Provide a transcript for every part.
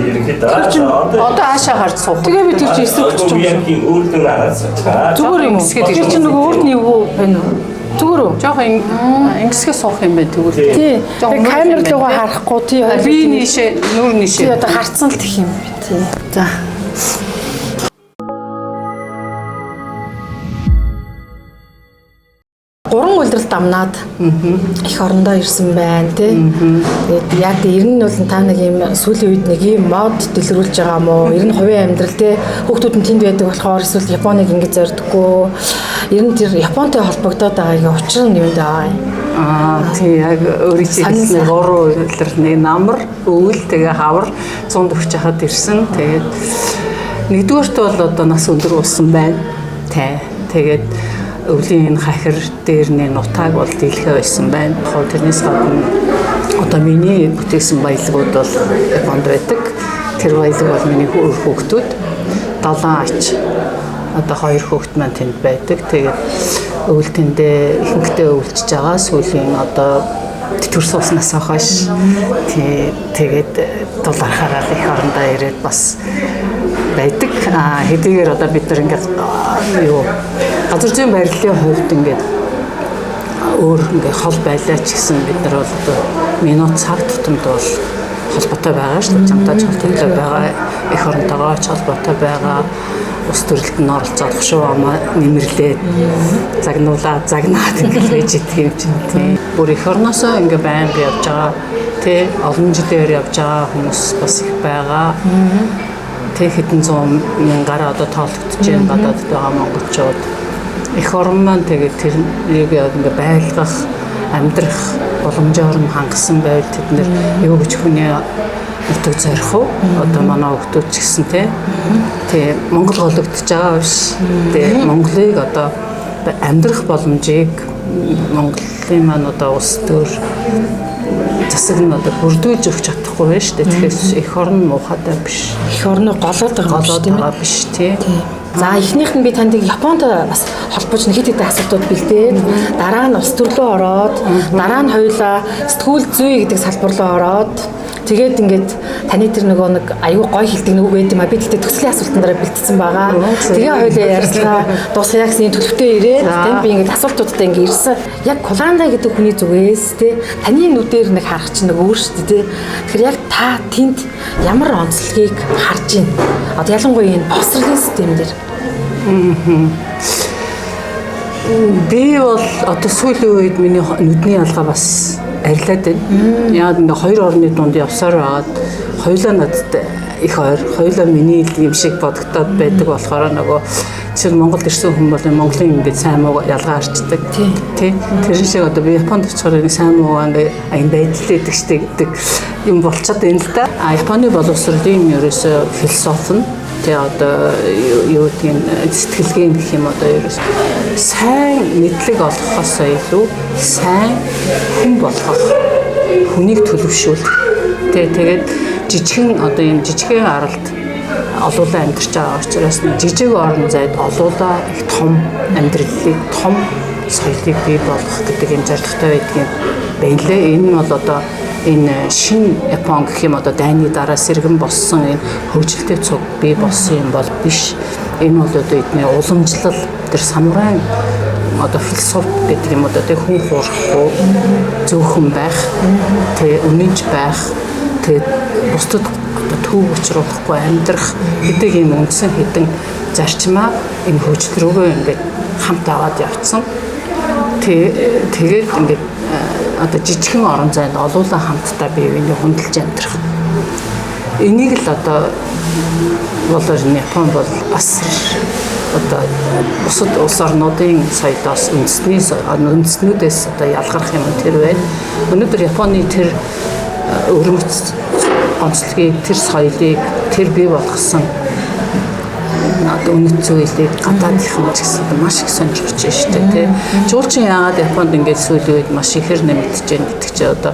Ерөнхийдөө одоо Одоо хаашаа гарч суух вэ? Тэгээ би тэр чинь эсрэг өчөж байгаа юм. VIP өөртөө нараас чаа. Зүгээр юм уу? Ингэсгээд Тэр чинь нөгөө өөрт нь юу байна уу? Зүгээр үү? Жохон ингэсгээ суух юм байна тэгвэл. Тий. Жохон Тэгээ камер мөрөх юм руугаа байна, харахгүй тий. тий. Би нийшээ нүр Тий нийшээ. одоо харцсан л тэх юм. Тий. За. Гурван улирал дамнаад их орондоо ирсэн байна тий. Тэгээд яг ер нь бол та нэг юм сүүлийн үед нэг юм мод дэлгэрүүлж байгаа юм уу? Ер нь хувийн амьдрал тий. Хүүхдүүд нь тэнд байдаг болохоор эсвэл Японыг ингэж зордгоо. Ер нь тэр Японтой холбогдоод байгаагийн учир нь юунд байгаа юм? Аа тий яг өөрийн чинь Сонин хэлсэн гурван улирал нэг намар, өвөл тэгээ хавар 140 хахад ирсэн. Тэгээд нэгдүгээрт бол одоо нас өндөр болсон байна. Тэ. Тэгээд өвлийн энэ хахир дээр нэг нутааг бол дийлхэ байсан байна. Хоо тэрнээс гадна одоо миний бүтээсэн баялагууд бол Японд байдаг. Тэр баялаг бол миний үр хүүхдүүд 7 ач одоо хоёр хүүхэд маань тэнд байдаг. Тэгээд өвөл тэндээ ихэнхдээ өвлөж байгаа. Сүүлийн одоо төрс уснаас хойш тий тэгээд дулаархаараа их орондоо ирээд бас байдаг. А хэдийгээр одоо бид нар ингээд юу газар зүйн байрлалын хувьд ингээд өөр ингээд хол байлаа ч гэсэн бид нар бол одоо минут цаг тутамд бол холбоотой байгаа шүү дээ. Чамтай ч холбоотой байгаа, эх оронтойгоо ч холбоотой байгаа. Ус төрөлд нь оролцоод хошуу амаа нэмэрлээд загнуулаад загнаад ингээд байж идэг юм чинь тий. Бүр эх орноосоо ингээд байнга явж байгаа тий олон жилээр явж байгаа хүмүүс бас их байгаа. Тэ хэдэн зуун мянгараа одоо тоологдож байна гадаадд байгаа монголчууд. Эх орон маань тэгээд тэрнийг яг ингээ байлгах, амьдрах боломжоор нь хангасан байвал тэд нэр юу гэж хүний нутаг зорих уу? Одоо манай хүүхдүүд ч гэсэн тий. Тэ Монгол гологдож байгаа биш. Тэ Монголыг одоо амьдрах боломжийг Монголын маань одоо улс төр засаг нь одоо бүрдүүлж өгч чадахгүй байна шүү дээ. Тэгэхээр эх орн муухайтай биш. Их орноо голоод байгаа юм биш Голоод тийм ээ. байгаа биш тий. За эхнийх нь би танд Японд бас холбож нэг хэд хэдэн асуултууд бэлдээд дараа нь улс төрлөө ороод дараа нь хоёулаа сэтгүүл зүй гэдэг салбар руу ороод тэгээд ингээд таны тэр нөгөө нэг аюу гой хилдэг нэг үг байд юм а би тэгтээ төслийн асуултан дараа бэлдсэн байгаа. Тэгээ хоёулаа ярьцгаа дуусгая гэсэн юм төлөвтэй ирээд тийм би ингээд асуултуудтай ингээд ирсэн. Яг Куланда гэдэг хүний зүгээс тий таны нүдээр нэг харах чинь нэг өөр шүү дээ тий. Тэгэхээр яг та тэнд ямар онцлогийг харж байна? Одоо ялангуяа энэ боловсролын систем дээр. Би бол одоо сүүлийн үед миний нүдний ялгаа бас арилаад байна. Яг ингээ хоёр орны дунд явсаар байгаад хоёулаа надад их ойр, хоёулаа миний л юм шиг бодогдоод байдаг болохоор нөгөө жишээл Монголд ирсэн хүн бол Монголын ингээд сайн муу ялгаа харчдаг. Тий. Тэр шиг одоо би Японд очихоор нэг сайн муу ингээ аян байдал гэдэг штэ гэдэг юм болчиход байна л да. А Японы боловсролын ерөөсөө философи нь тий одоо юу гэдгийг нь сэтгэлгээ гэх юм одоо ерөөс сайн мэдлэг олгохоос илүү сайн хүн болгох хүнийг төлөвшүүлэх тий тэгээд жижигэн одоо юм жижигхэн аралд олуулаа амьдарч байгаа учраас нэг жижиг орон зайд олуулаа их том амьдралыг том соёлыг бий болгох гэдэг юм зорилготой байдаг юм байна лээ. Энэ нь бол одоо энэ шин Япон гэх юм одоо дайны дараа сэргэн болсон энэ хөгжилтэй цуг бий болсон юм бол биш. Энэ бол одоо эдний уламжлал тэр самурай одоо философи гэдэг юм одоо тэг хүн хуурахгүй зөөхөн байх, тэг үнэнч байх, тэг бусдад одоо төв учруулахгүй амьдрах гэдэг ийм үндсэн хэдэн зарчмаа энэ хөгжил рүүгээ ингээд хамт аваад явцсан. Тэгээд ингээд одоо жижигхэн орон зайд олуулаа хамтдаа бие биенийг хүндэлж амьдрах. Энийг л одоо бол Япон бол асар одоо бусад улс орнуудын соёлоос үндэсний үндэстнүүдээс одоо ялгарх юм тэр байна. Өнөөдөр Японы тэр өвөрмөц онцлогийг, тэр соёлыг, тэр бий болгосон одоо үнэт зүйлийг гадаадынхан ч гэсэн одоо маш их сонирхож байна шүү дээ тий. Жуулчин яагаад Японд ингээд сүүлийн үед маш ихээр нэмэгдэж байна гэдэг чинь одоо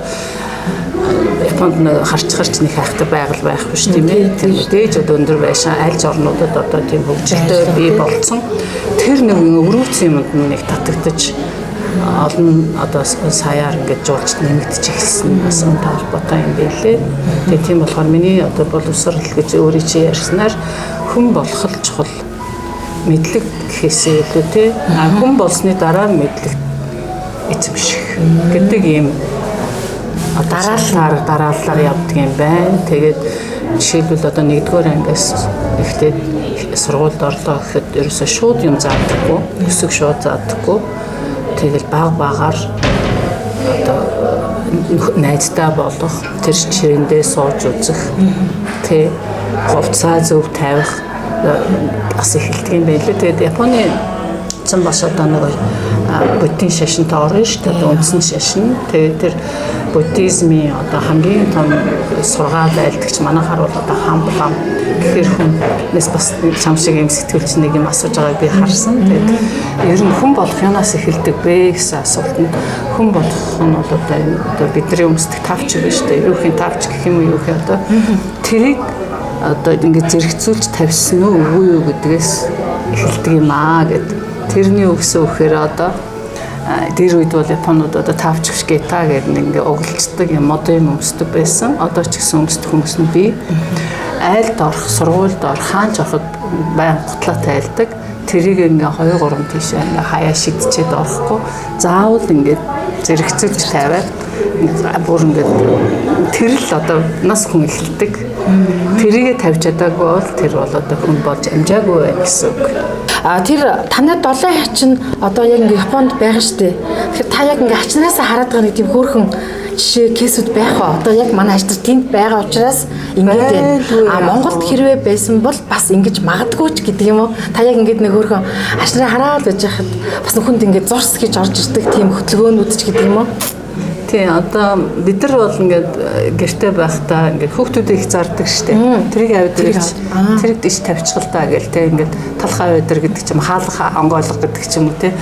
Японд нэг харч харч нэг хайхтай байгаль байхгүй шүү тийм ээ. Тэр мэдээж одоо өндөр байшин альж орнуудад одоо тийм хөгжилтэй бий болцсон. Тэр нэг өвөрмөц юмд нэг татагдаж Олон одоо саяар ингээд жуулчд нэмэгдэж эхэлсэн бас үнтэй холбоотой юм байлээ. Тэгээ тийм болохоор миний одоо боловсрал гэж өөрийн чи ярьснаар хүн болох л чухал. Мэдлэг гэхээсээ илүү те хүн болсны дараа мэдлэг эзэмших гэдэг ийм дарааллаар явдаг юм байна. Тэгээд жишээлбэл одоо 1-р ангиас эхлээд сургуульд орлоо гэхэд ерөөсөө шууд юм заадаггүй, өсөг шууд заадаггүй. Тэгэл баг багаар одоо найзтай болох, тэр чирэндээ сууж үзэх, тэ хувцаа зөв тавих бас эхэлдэг юм байлээ. Тэгээд Японы цан бас одоо нэг буддийн шашинтай орно шүү дээ. Одоо үндсэн шашин. Тэгээд тэр буддизмын одоо хамгийн том сургаал айлдагч манайхаар бол одоо хамблам гэхээр хүнээс бас чам шиг юм сэтгүүлч нэг юм асууж байгааг би харсан. Тэгээд ер нь хүн болох юунаас эхэлдэг бэ гэсэн асуултанд хүн болох нь бол одоо бидний өмсдөг тавч байгаа шүү дээ. Юухийн тавч гэх юм уу юу гэх одоо тэрийг одоо ингээд зэрэгцүүлж тавьсан уу үгүй юу гэдгээс эхэлдэг юм аа гэд. Тэрний өгсөн үхээр одоо тэр үед бол Японууд одоо тавч биш гета гэдэг нэг ингээ угалцдаг юм мод юм өмсдөг байсан. Одоо ч гэсэн өмсдөг хүмүүс нь бий. Айлд орох, сургуульд орох, хаанч ороход баян гутлаа тайлдаг. Тэрийг ингээ 2 3 тийшээ ингээ хаяа шидчихэд орохгүй. Заавал ингээ зэрэгцүүлж тавиад бүр ингээ тэр л одоо нас хүн эхэлдэг. Тэрийгэ тавьж чадаагүй бол тэр бол одоо хүн болж амжаагүй байх гэсэн үг. А тэр танай долоон хачин одоо яг ингээ Японд байгаа штэ. Тэгэхээр та яг ингээ хачнаасаа хараад байгаа нэг тийм хөөрхөн жишээ кейсүүд байх уу? Одоо яг манай хач нар тэнд байгаа учраас ингээд байна. А Монголд хэрвээ байсан бол бас ингэж магадгүй ч гэдэг юм уу? Та яг ингээд нэг хөөрхөн хач нараа хараад байж хахад бас хүнд ингээд зурс гэж орж ирдэг тийм хөдөлгөөнүүд ч гэдэг юм уу? Тийм одоо бид нар бол ингээд гэрте байхдаа ингээд хүүхдүүдийг их зардаг штэ. Тэрийг аваад ирж тэрийг иш тавьчихл та гэл те ингээд талхаа аваад гэдэг ч юм хаалга онгойлго гэдэг ч юм уу те.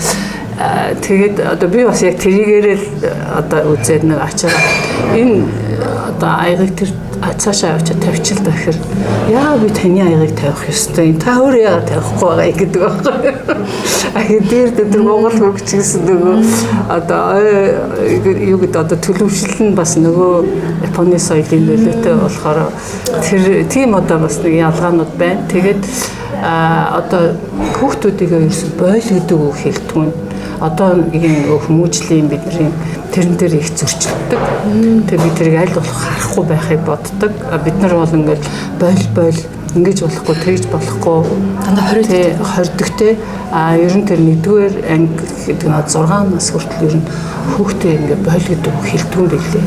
Тэгээд одоо би бас яг тэрийгээрээ л одоо үзээд нэг ачаараа энэ одоо аягийг тэр цаашаа авчиж тавьчихл та гэхээр яа би таны аягийг тавих ёстой юм. Та өөр яагаад тавихгүй байгаа юм гэдэг байхгүй. А дээр тэр Монгол хөгч гэсэн нөгөө одоо юу гэдэг одоо төлөвшил нь бас нөгөө Японы соёлын нөлөөтэй болохоор тэр тийм одоо бас нэг ялгаанууд байна. Тэгээд одоо хүүхдүүдийг ерөөсөн бойл гэдэг үг хэлдэг. Одоо нэг хүмүүжлийн бидний тэрэн дээр их зөрчилдөг. Тэгээ би тэрийг аль болох харахгүй байхыг боддог. Бид нар бол ингээд бойл ингэж болохгүй, тэгж болохгүй дандаа хордог те. А ер нь тэр нэгдүгээр анги гэдэг нь 6 нас хүртэл ер нь хүүхдээ ингээд бойл гэдэг үг хэлдэг юм билээ.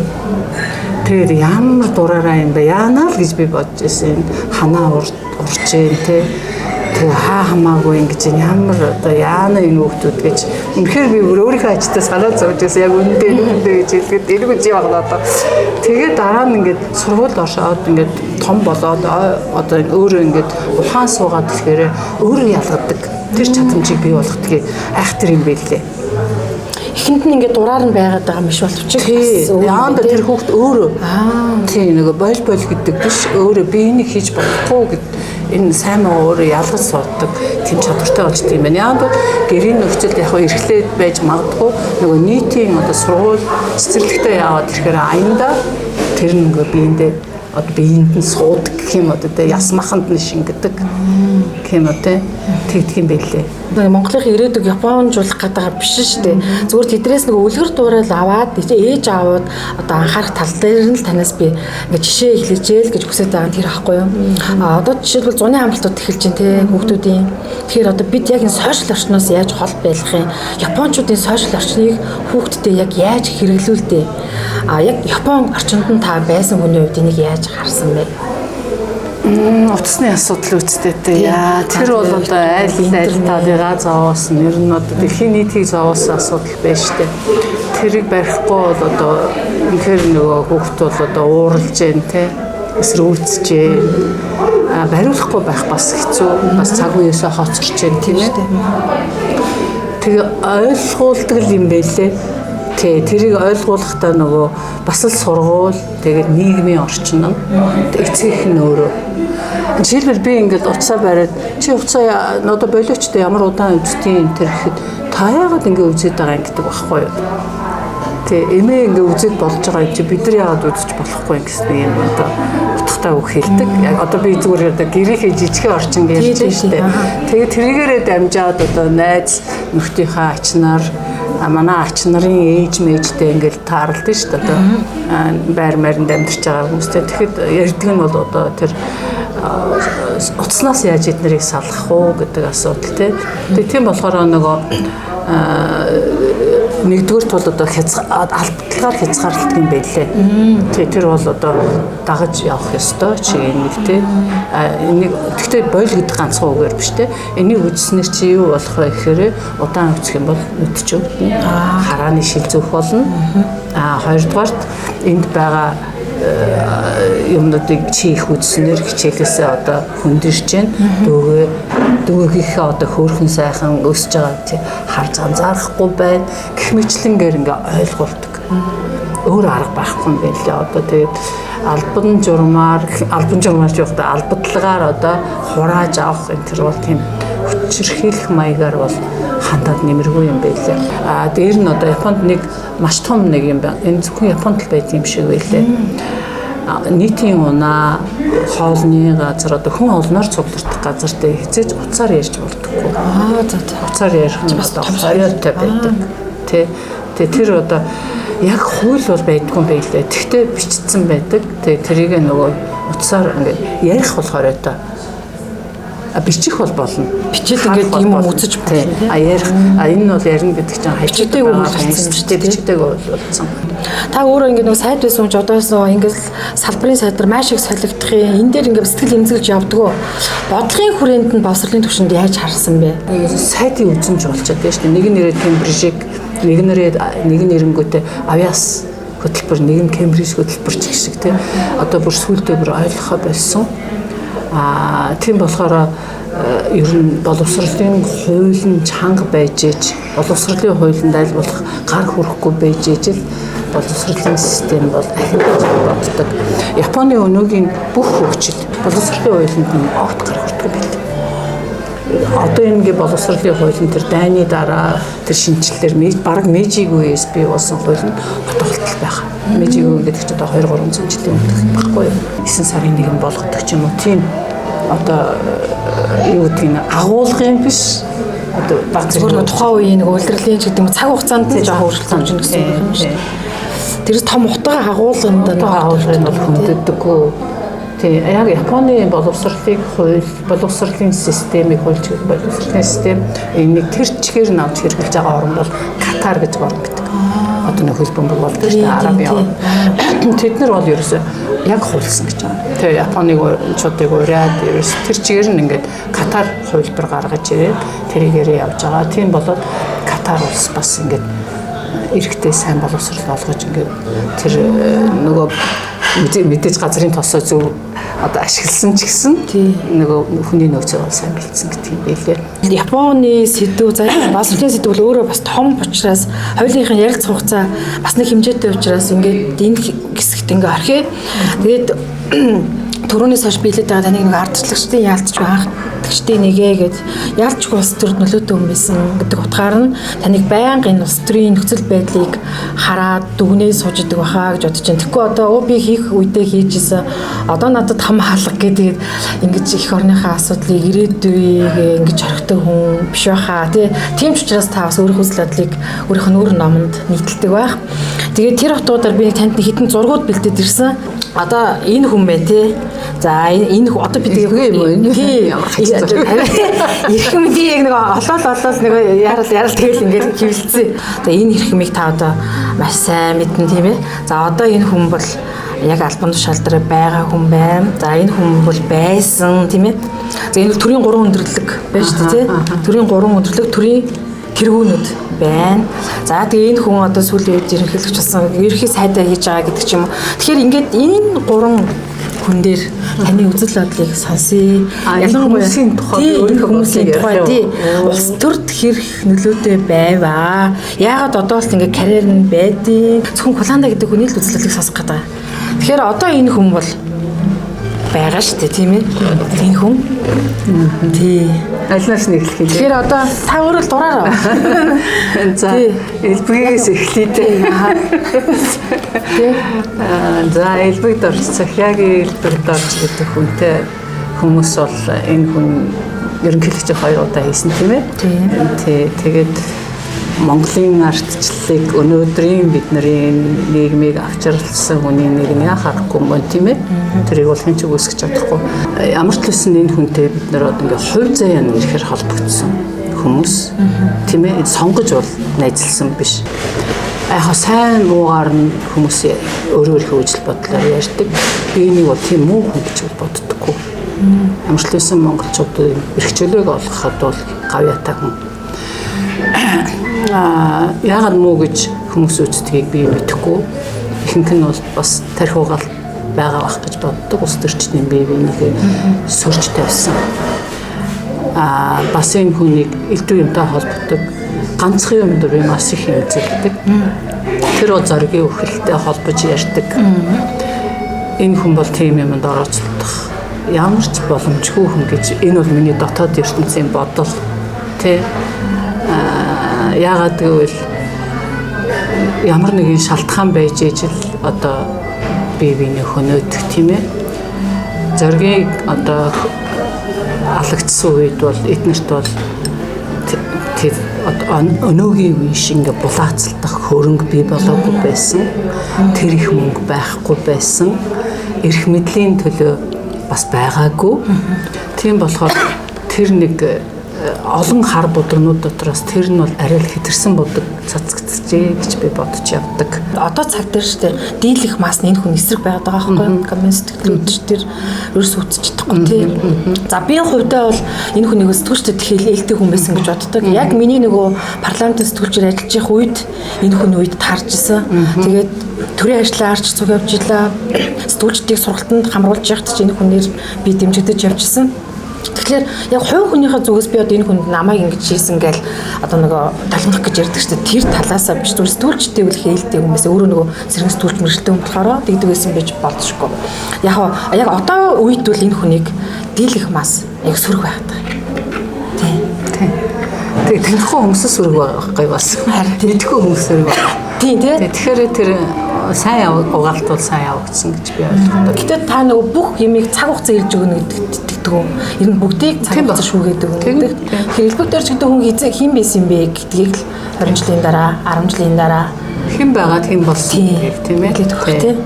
Тэгээд ямар дураараа юм бэ? Яана л гэж би бодож ирсэн. Ханаа урчээ те. Тэгээ хаа хамаагүй ингэж ямар одоо яана энэ хүүхдүүд гэж үнэхээр би өөрийнхөө ажилдаа санаа зовж байсан. Яг үнэндээ үнэндээ гэж хэлгээд эргэж юм байна одоо. Тэгээд дараа нь ингээд сургуульд оршоод ингээд том болоод одоо өөрөө ингээд ухаан суугаад ирэхээр өөрөө ялгадаг. Тэр чадамжийг бий болгохдгийг айхтар юм байлээ. Эхэнд нь ингээд дураар нь байгаад байгаа юм биш боловч яанда тэр хүүхд өөрөө тийм нөгөө бойл гэдэг биш өөрөө би энийг хийж болохгүй гэд энэ сайн муу өөрөө ялгаж суудаг тийм чадвартай болж тийм байна. Яагаад бол гэрийн нөхцөлд яг эрхлээд байж магадгүй нөгөө нийтийн одоо сургууль цэцэрлэгтээ яваад ирэхээр аяндаа тэр нөгөө биендээ одоо биеинд нь суудаг гэх юм одоо те ясмаханд нь шингэдэг гэх юм уу те тэгдэг юм байлээ. Монголын ирээдүг японжуулах гэдэг биш шүү дээ. Зүгээр тэдрээс нэг үлгэр дуурайл аваад ээж аавууд одоо анхаарах тал дээр нь л танаас би ингээ жишээ эхлэжээ л гэж хүсэж байгаа нь тэр ахгүй юу. А одоо жишээлбэл зуны амралтууд эхэлж байна те хүүхдүүдийн. Тэгэхээр одоо бид яг энэ сошиал орчноос яаж хол байх юм? Япончуудын сошиал орчныг хүүхдтэй яг яаж хэрэглүүлдэг? А яг Япон орчинд нь та байсан хүний хувьд энийг яаж харсан бэ? Утасны асуудал үүсдэг те. Яа, тэр бол одоо айл айл талыгаа зовоосон. Ер нь одоо дэлхийн нийтийг зовоосон асуудал байж штэ. Тэрийг барихгүй бол одоо үнэхээр нөгөө хүүхд бол одоо ууралж जैन те. Эсрүүцэж जैन. Бариулахгүй байх бас хэцүү. Бас цаг үеэсээ хоцорч जैन тийм ээ. Тэгээ ойлгуулдаг юм байлээ. Тий, тэрийг ойлгуулахдаа нөгөө бас л сургууль, тэгээд нийгмийн орчин нь эцэг нь өөрөө. Жишээлбэл би ингээд утсаа бариад чи утсаа одоо болиочтой ямар удаан үзтiin энэ төр гэхэд та яагаад ингэ үзээд байгаа юм гэдэг байхгүй юу? Тий, эмээ ингэ үзээд болж байгаа юм чи бид нар яагаад үзэж болохгүй юм гэсэн юм одоо утгатай үг хэлдэг. Яг одоо би зүгээр одоо гэрийнхээ жижигхэн орчин ярьж байна шүү дээ. Тэгээд тэрийгээрээ дамжаад одоо найз нөхдийнхээ ачнаар манай ач нарын ээж мэжтэй ингээл тааралдсан шүү дээ. Одоо байр майранд амьдарч байгаа хүмүүстэй. Тэгэхэд ярьдаг нь бол одоо тэр утаснаас яаж эднэрийг салгах уу гэдэг асуудал тий. Тэгээ тийм болохоор нөгөө нэгдүгээр тул одоо албадлагаар хязгаарлалт юм байлээ. Тий, тэр бол одоо дагаж явах ёстой чиг нэг тий. Энийг гэхдээ бойл гэдэг ганцхан үгээр биш тий. Энийг үзснээр чи юу болох вэ гэхээр удаан үзэх юм бол нүд чи өвдөнө. Харааны шил зөөх болно. Хоёрдугаарт энд байгаа юмнуудыг чи их үзснээр хичээлээсээ одоо хөндөрч гэн дүүгийнхээ одоо хөөрхөн сайхан өсөж байгааг чи харж анзаарахгүй байна гэх мэтлэнгээр ингээ ойлгуулдаг. Өөр арга байхгүй юм байна лээ. Одоо тэгээд албан журмаар ч явахдаа албадлагаар одоо хурааж авах энэ төр бол тийм хүчирхийлэх маягаар бол хандаад нэмэргүй юм байлээ. А дээр нь одоо Японд нэг маш том нэг юм байна. Энэ зөвхөн Японд л байдаг юм шиг байлээ. Нийтийн унаа, хоолны газар одоо хүн олноор цуглардах газар дээр хизээж утсаар ярьж болдоггүй. За. Утсаар ярих нь бас хориотой байдаг. Тэ. Тэгээ тэр одоо яг хууль бол байдгүй юм байлээ. Тэгтээ бичсэн байдаг. Тэгээ тэрийг нөгөө утсаар ингээд ярих бол хориотой. Бичих бол болно. Бичээд ингээд юм үзэж болно. Ярих энэ нь бол ярина гэдэг чинь бичигдээгүй болсон шүү дээ. Бичигдээгүй болсон. Та өөрөө ингээд нөгөө сайд байсан юм чи одоос нөгөө ингээд салбарын сайд нар маш их солигдох юм. Энэ дээр ингээд сэтгэл эмзэглэж явдггүй. Бодлогын хүрээнд нь боловсролын түвшинд яаж харсан бэ? Сайдын үзэмж болчиход байна шүү дээ. Нэг нэрээ Кембрижийг, нэг нэрэнгүүтээ авиас хөтөлбөр, нэг нь Кембриж хөтөлбөр ч гэх шиг тий. Одоо бүр сүүлдээ бүр ойлгохоо болсон. Тийм болохоор ер нь боловсролын хууль нь чанга байж ээж боловсролын хуулинд аль болох гар хүрэхгүй байж ээж л боловсролын систем бол ахин гэж боддог. Японы өнөөгийн бүх хөгжил боловсролын хуулинд нь огт гар хүрдэг байл. Одоо энэ боловсролын хууль нь тэр дайны дараа тэр шинэчлэлээр бараг Мэйжиг үеэс бий болсон хууль нь одоо болтол байгаа. Мэйжиг үе гэдэг чинь одоо 2-300 жилийн өмнөх байхгүй юу? 9 сарын 1 болгодог ч юм уу. Тийм одоо юу гэдгийг нь агуулгын биш одоо баг зэрэг тухайн үеийн нэг улирлын ч гэдэг юм цаг хугацаанд нь жоохон өөрчлөлт орж ирнэ гэсэн үг юм шүү дээ. Тэрс том утга агуулганд нь агуулгын бол хөндөдөггүй. Тий, яг Японы боловсролыг хууль, боловсролын системийг хуульч гэдэг боловсролын систем энийг тэр чигээр нь авч хэрэглэж байгаа орн бол Катар гэж орн гэдэг. Одоо нэг хөл бөмбөг болдог шүү дээ, Арабын орн. Тэд нар бол ерөөсөө яг хуульсан гэж байгаа. Тэгээ Японыг чуудыг уриад ерөөс тэр чигээр нь ингээд Катар хувилбар гаргаж ирээд тэрийгээрээ явж байгаа. Тийм болоод Катар улс бас ингээд эрэгтэй сайн боловсрол олгож ингээд тэр нөгөө мэдээж газрын тосоо зөв одоо ашигласан ч гэсэн нөгөө хүний нөөцөө бол сайн бэлдсэн гэдэг юм байлээ. Японы сэдв за боловсролын сэдв бол өөрөө бас том учраас хоёулынхын ярилцах хугацаа бас нэг хэмжээтэй учраас ингээд энэ хэсэгт ингээ орхиё. Тэгээд түрүүнээс хойш биелээд байгаа таныг нэг ардчлагчдын яалтч анхдагчдын нэгэ гэж яалтчгүй улс төрд нөлөөтэй хүн байсан гэдэг утгаар нь таныг байнга энэ улс төрийн нөхцөл байдлыг хараад дүгнээ сууж идэг баха гэж бодож байна. Тэгэхгүй одоо би хийх үедээ хийж исэн одоо надад хам хаалга гэдэг ингэж эх орныхаа асуудлыг ирээдүйг ингэж орхидог хүн биш баха тий. Тийм ч учраас та бас өөрийнхөө үзэл бодлыг өөрийнх нь өөр номонд нийтэлдэг байх. Тэгээд тэр утгуудаар би танд хэдэн зургууд бэлдээд ирсэн. Одоо энэ хүн бэ тий. За энэ одоо би тэгээ юм уу энэ? Тий. Эрхэм тий яг нэг олоол нэг ярал тэгэл ингээд хөвлөцсөн. За энэ эрхмийг та одоо маш сайн мэднэ тийм ээ. За одоо энэ хүн бол яг албан тушаал дээр байгаа хүн байна. За энэ хүн бол байсан тийм ээ. За энэ бол төрийн 3 өндөрлөг байна шүү дээ тий. Төрийн 3 өндөрлөг, төрийн тэргүүнүүд байна. За тэгээ энэ хүн одоо сүүлийн үед ерөнхийлөгч болсон, ерөнхий сайдаа хийж байгаа гэдэг ч юм уу. Тэгэхээр ингээд энэ 3 хүн дээр таны үзэл бодлыг сонсъё. Ялангуяа хүмүүсийн тухай өөрийнхөө хүмүүсийн тухай тий. Улс төрд хэрэг нөлөөтэй байваа. Яагаад одоо л ингээ карьер нь байдیں۔ Зөвхөн Куланда гэдэг хүний л үзэл бодлыг сонсох гэдэг. Тэгэхээр одоо энэ хүн бол байгаа шүү дээ, тийм ээ. Энэ хүн. Тий. Альнаас нь эхлэх юм. Тэгэхээр одоо та өөрөө л дураараа. За, элбэгээс эхлэе дээ. Тий. За, элбэг дорж, Цахиагийн элбэг дорж гэдэг хүнтэй хүмүүс бол энэ хүн ерөнхийлөгч 2 удаа хийсэн, тийм ээ. Тий. Тэгээд Монголын ардчлалыг өнөөдрийн бидний нийгмийг авчирлсан хүний нэг нь яхахгүй мөн, тийм ээ. Тэрийг бол хэн ч үгүйсгэж чадахгүй. Ямар ч хэлсэн энэ хүнтэй бид нар одоо ингээ хувь заяа нэрэхээр холбогдсон хүмүүс, тийм ээ. Сонгож бол найзалсан биш. Яг сайн муугаар нь хүмүүс өөрөө өөрийнхөө үзэл бодлоор ярьдаг. Би энийг бол тийм муу хүн гэж боддоггүй. Ямар ч хэлсэн монголчуудын эрх чөлөөг олгоход бол гавьяатай хүн. Яагаад муу гэж хүмүүс үздгийг би мэдэхгүй. Ихэнх нь бол бас тархи угаал байгаа байх гэж боддог. Улс төрчдийн бие биенийхээ сөрж тавьсан. Бас энэ хүнийг элдв юмтай холбогддог. Ганцхан юмд би маш их эмзэлдэг. Тэр бол зоригийн үхэлтэй холбож ярьдаг. Энэ хүн бол тийм юмд орооцолдох ямар ч боломжгүй хүн гэж энэ бол миний дотоод ертөнцийн бодол, тий. Яагаад гэвэл ямар нэгэн шалтгаан байж ижил одоо бие биений хөнөөдөх, тийм ээ. Зоригийг одоо алагдсан үед бол эднэрт бол тэр өнөөгийн үе шиг ингээ булаацалдах хөрөнгө бий болоогүй байсан. Тэр их мөнгө байхгүй байсан. Эрх мэдлийн төлөө бас байгаагүй. Тийм болохоор тэр нэг олон хар будагнууд дотроос тэр нь бол арай л хэтэрсэн будаг цацгдчихээ гэж би бодож явдаг. Одоо цаг дээр штэ дийлэх мас энэ хүн эсрэг байгаад байгаа байхгүй юу? Коммунист төлөвч тэр ерөөс үтсэж чадахгүй тий. За би хувьдаа бол энэ хүнийг сэтгүүлчдэд хэл ээлтэй хүн байсан гэж боддог. Яг миний нөгөө парламентын сэтгүүлчээр ажиллаж явах үед энэ хүн үед таарч исэн. Тэгээд төрийн ажлаар арч цуг явж илаа. Сэтгүүлчдийг сургалтанд хамруулж явахад ч энэ хүнээр би дэмжигдэж явж исэн. Тэгэхээр яг хувь хүнийхээ зүгээс би одоо энэ хүнд намайг ингэж хийсэн гээл одоо нөгөө талмах гэж ярьдаг шүү дээ. Тэр талаасаа биш зүгээр сэтгүүлчтэй үл хээлтэй хүмүүс өөрөө нөгөө сэргэн сэтгүүлч мэргэжлтэй хүн болохоор тэгдэг байсан байж болдошгүй. Яг яг одоо үед бол энэ хүнийг дийлэх мас яг сөрөг байгаад байгаа. Тийм. Тийм. Тэгээ танихгүй хүмүүс сөрөг байгаа байхгүй бас. Мэдхгүй хүмүүс сөрөг байгаа. Тийм тий. Тэгэхээр тэр сайн угаалт бол сайн явагдсан гэж би ойлгодог. Гэтэ та нөгөө бүх юмыг цаг хугацаа ирж өгнө гэдэгт үү? Ер нь бүгдийг цаг хугацаа шүүгээд өгнө гэдэг. Тэгэхээр элбэг дорж гэдэг хүн хизээ хэн байсан бэ гэдгийг л 20 жилийн дараа, 10 жилийн дараа хэн байгаад хэн болсон гэх тийм ээ. Тийм.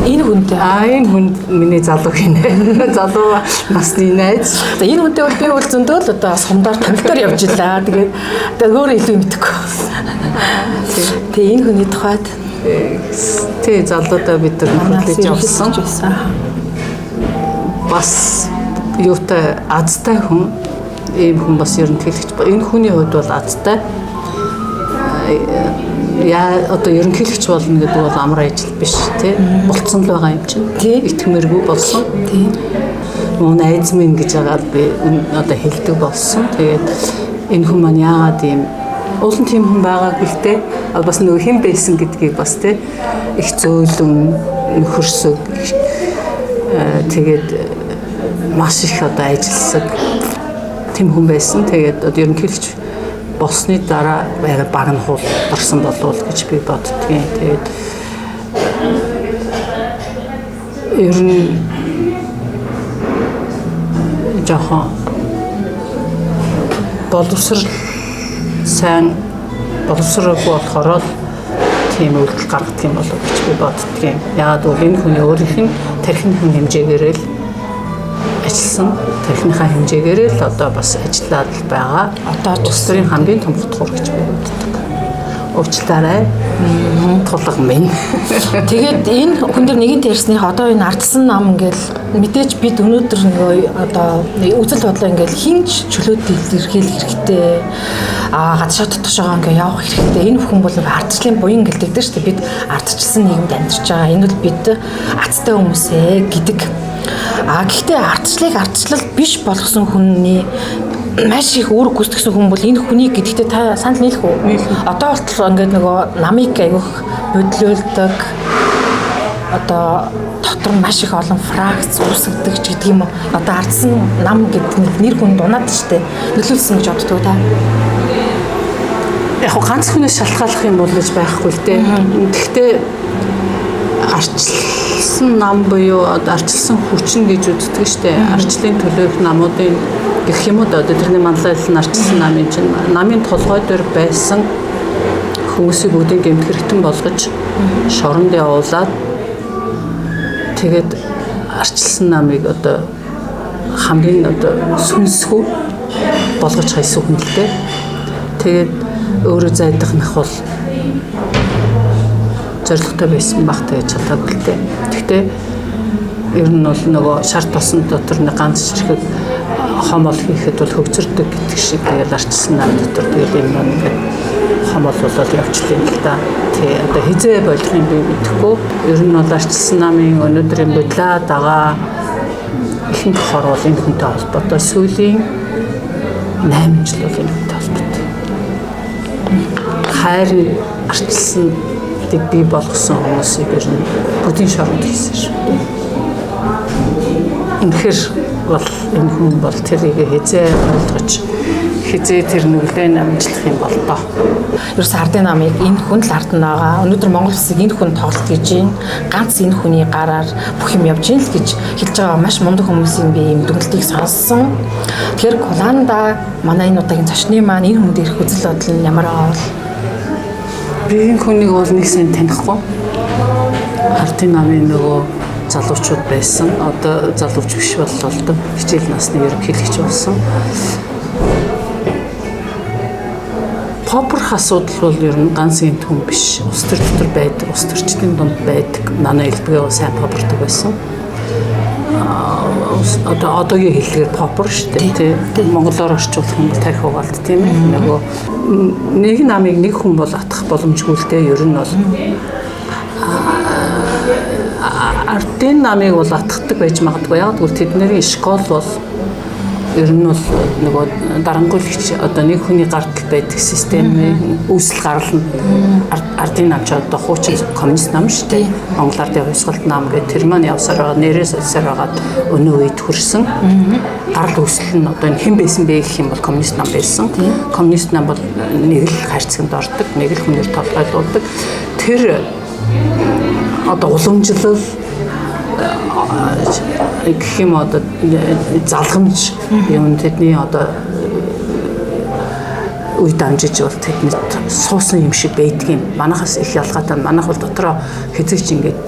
Энэ хүнтэй. Энэ хүн миний залуу хинэ. Залуу насны найз. За энэ хүнтэй бол би бол зөндөө л одоо сумдаар тамхитаар явж илаа. Тэгээд өөрөө илүү мэдэхгүй. Тэгээ энэ хүний тухайд тий залуудаа бид нар нөхөрлөж явсан. Бас юутай азтай хүн, ийм хүн бас ерөнхийлөгч. Энэ хүний хувьд бол азтай. Яа одоо ерөнхийлөгч болно гэдэг бол амар ажил биш тий. Болцсон л байгаа юм чинь. Итгэмээргүй болсон. Тий. Мөн найз минь гэж яагаад би одоо хэлдэг болсон. Тэгээд энэ хүн маань яагаад ийм улан тийм хүн байгаагүй л дээ. Бас нөгөө хэн байсан гэдгийг бас тий их зөөлөн нөхөрсөг тэгээд маш их одоо ажилласаг тийм хүн байсан. Тэгээд одоо ерөнхийлөгч болсны дараа баг нь хул орсон болов уу гэж би боддгийн. Тэгээд ер нь жоохон боловсрал сайн боловсроогүй болохоор л тийм үйлдэл гаргадаг юм болов гэж би боддгийн. Яагаад гэвэл энэ хүний өөрийнх нь тархины хэмжээгээр л ажилласан, тархиныхаа хэмжээгээр л одоо бас ажиллаад л байгаа. Одоо ч улс төрийн хамгийн том хутгуур гэж би боддог. Уучлаарай. Тулга минь. Тэгээд энэ хүн дээр нэгэн ярьсных одоо энэ ардсан нам ингээл Мэдээж бид өнөөдөр нөгөө одоо үзэл бодлоо ингээл хинч чөлөөт илэрхийлэх хэрэгтэй. Гадшаа дотгошоогоо ингээ явах хэрэгтэй. Энэ бүхэн бол ардчлалын буян гэлдэгдэн шүү дээ. Бид ардчилсан нийгэмд амьдарч байгаа. Энэ бол бид азтай хүмүүсээ гэдэг. Гэхдээ ардчлалыг ардчлал биш болгосон хүний маш их үүрэг гүйцэтгэсэн хүн бол энэ хүнийг гэдэгтээ та санал нийлэх үү? Одоо болтол ингээд нөгөө намыг айгүйх бодлоулдаг одоо дотор маш их олон фракц үүсгдэг ч гэдэг юм уу. Одоо ардсан нам гэдэг нэг нэр хүн дунаад штэ. Нөлөөлсөн гэж боддгоо та. Яг ганц хүнээс шалтгааллах юм бол гэж байхгүй л дээ. Гэхдээ арчилсан нам буюу одоо арчилсан хүчин гэж үздэг штэ. Арчлалын төлөөх намуудын гэх юм уу да. Одоо тэрний манлайлал нь арчилсан намын чинь намын толгой дээр байсан хүмүүсийг бүгдийг гэмт хэрэгтэн болгож шоронд явуулаад тэгээд арчилсан намыг одоо хамгийн одоо сүнсгүй болгож хайсан хүн л дээ. Тэгээд өөрөө зайдах нах бол зорилготой байсан баг гэж чадаагүй л дээ. Гэхдээ ер нь бол нөгөө шар тосон дотор нэг ганц чирхэг хомол хийхэд бол хөгзөрдөг гэдэг шиг тэгэл арчилсан нам дотор тэгэл юм ингээд хомол болоод явчлаа юм л да. Тий, одоо хизээ болох юм би мэдэхгүй. Ер нь бол арчилсан намын өнөөдрийн бодлоо дагаа ихэнх хор бол энэ хүнтэй холбоотой. Сүүлийн 8 жил бол энэ хүнтэй холбоотой. Хайр арчилсан бий болгосон хүмүүсийг ер нь бүгдийн шоронд хийсэн шүү дээ. Үнэхээр бол энэ хүн бол тэрийг хизээ ойлгож хизээ тэр нүглээ намжлах юм бол доо. Ерөөс ардын намыг энэ хүн л ард нь байгаа. Өнөөдөр Монгол улсыг энэ хүн тоглолт гэж байна. Ганц энэ хүний гараар бүх юм явж гин л гэж хэлж байгаа маш мундаг хүмүүсийн би ийм дүгнэлтийг сонссон. Тэгэхээр Куланда манай энэ удаагийн зочны маань энэ хүн дээрх үзэл бодол нь ямар байгаа вэ? Би энэ хүнийг бол нэг сайн танихгүй. Ардын намын нөгөө залуучууд байсан. Одоо залууч биш боллоо л доо. Хичээл насны ерөнхийлөгч болсон. Попрох асуудал бол ер нь ганц юм хүн биш. Улс төр дотор байдаг, улс төрчдийн дунд байдаг. Манай элбэгээ сайн попордог байсан. Одоо одоогийн хэллэгээр попор шүү дээ. Тий. Монголоор орчуулах юм бол тархи угаалт тийм ээ. Нөгөө нэг намыг нэг хүн бол атах боломжгүй л дээ. Ер нь бол ардын намыг бол атгадаг байж магадгүй. Яг гэвэл тэдний школ бол ер нь бол нөгөө дарангуйлагч одоо нэг хүний гардал байдаг системийн үүсэл гарал нь ардын нам ч одоо хуучин коммунист нам шүү дээ. Монгол ардын хувьсгалт нам гэх тэр маань явсаар байгаа нэрээ солисоор байгаад өнөө үед хүрсэн. Гарал үүсэл нь одоо энэ хэн байсан бэ гэх юм бол коммунист нам байсан. Коммунист нам бол нэг л хайрцагт ордог, нэг л хүнээр толгойлуулдаг. Тэр одоо уламжлал гэх юм одоо залгамж юм тэдний одоо үе дамжиж бол тэдний суусан юм шиг байдаг юм. Манайхаас их ялгаатай. Манайх бол дотроо хэзээ ч ингээд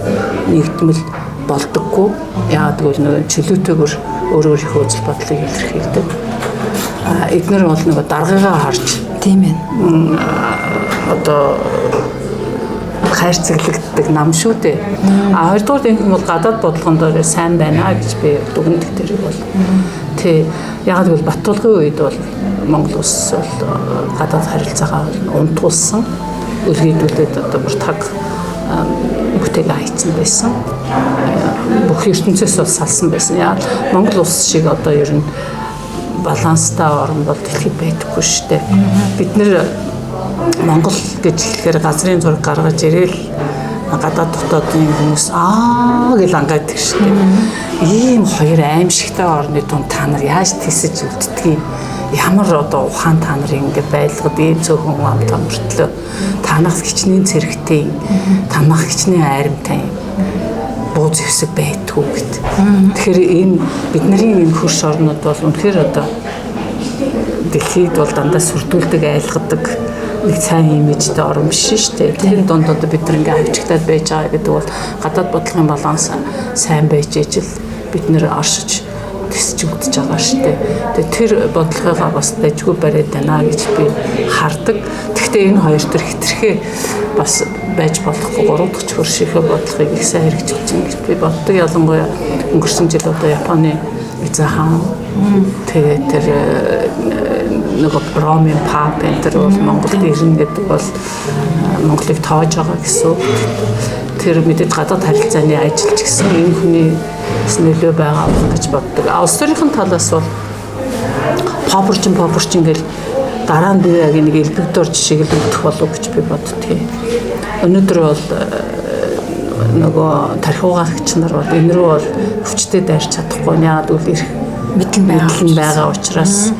нэгдмэл болдоггүй. Яагаад гэвэл нөгөө чөлөөтэйгөр өөр өөрийнхөө үзэл бодлыг илэрхийлдэг. Эднэр бол нөгөө даргыгаа харж тийм ээ. Одоо хайрцаглагддаг нам шүү дээ. А хоёрдугаар энэ хүн бол гадаад бодлогон дээр сайн байна гэж би дүгндэг тэрийг бол. Тий. Яг гэвэл Баттулгын үед бол Монгол улс бол гадаад харилцаагаа унтуулсан. Үлгээдүүлээд одоо бүр таг бүтээг хайцсан байсан. Бүх ертөнцөөс бол салсан байсан. Яг Монгол улс шиг одоо ер нь баланстай орн бол дэлхийд байдаггүй шүү дээ. Бид нэр Монгол гэж хэлэхээр газрын зураг гаргаж ирээл гадаад дотоодын хүмүүс аа гэж ангайдаг шүү дээ. Ийм хоёр аимшигтай орны дунд та нар яаж тэсэж үлддэг юм? Ямар одоо ухаан та нарыг ингэ байлгад ийм цөөхөн хүн амтаа мөртлөө танах хичнээн цэрэгтэй, танах хичнээн айрамтай юм буу зэвсэг байдгүй гэд. Тэгэхээр энэ бидний энэ хөрш орнууд бол үнэхээр одоо дэлхийд бол дандаа сүрдүүлдэг, айлгадаг нэг сайн имижтэй орн биш шүү дээ. Тэр дунд одоо бид нар ингээ хавчигдаад байж байгаа гэдэг бол гадаад бодлогын баланс сайн байж ижил бид нэр оршиж тэсч өгдөж байгаа шүү дээ. Тэгээ тэр бодлогыгаа бас дажгүй бариад байна гэж би хардаг. Гэхдээ энэ хоёр төр хитрхээ бас байж болохгүй, 3 дахь хөршийнхөө бодлогыг их сайн хэрэгжүүлж байна гэж би боддог. Ялангуяа өнгөрсөн жил одоо Японы эзэн хаан тэгээд тэр нөгөө Ромын пап энэ тэр бол Монголд ирнэ гэдэг бол Монголыг тоож байгаа гэсэн үг. Тэр мэдээж гадаад харилцааны ажил ч гэсэн энэ хүний нөлөө байгаа гэж боддог. А улс төрийн талаас бол попорчин гэл дараа нь би яг нэг элбэгдор жишээг л өгөх болов гэж би боддгийг. Өнөөдөр бол нөгөө тархиугаагч нар бол энэ рүү бол хүчтэй дайрч чадахгүй. Яагаад гэвэл эрх мэдэл байгаа учраас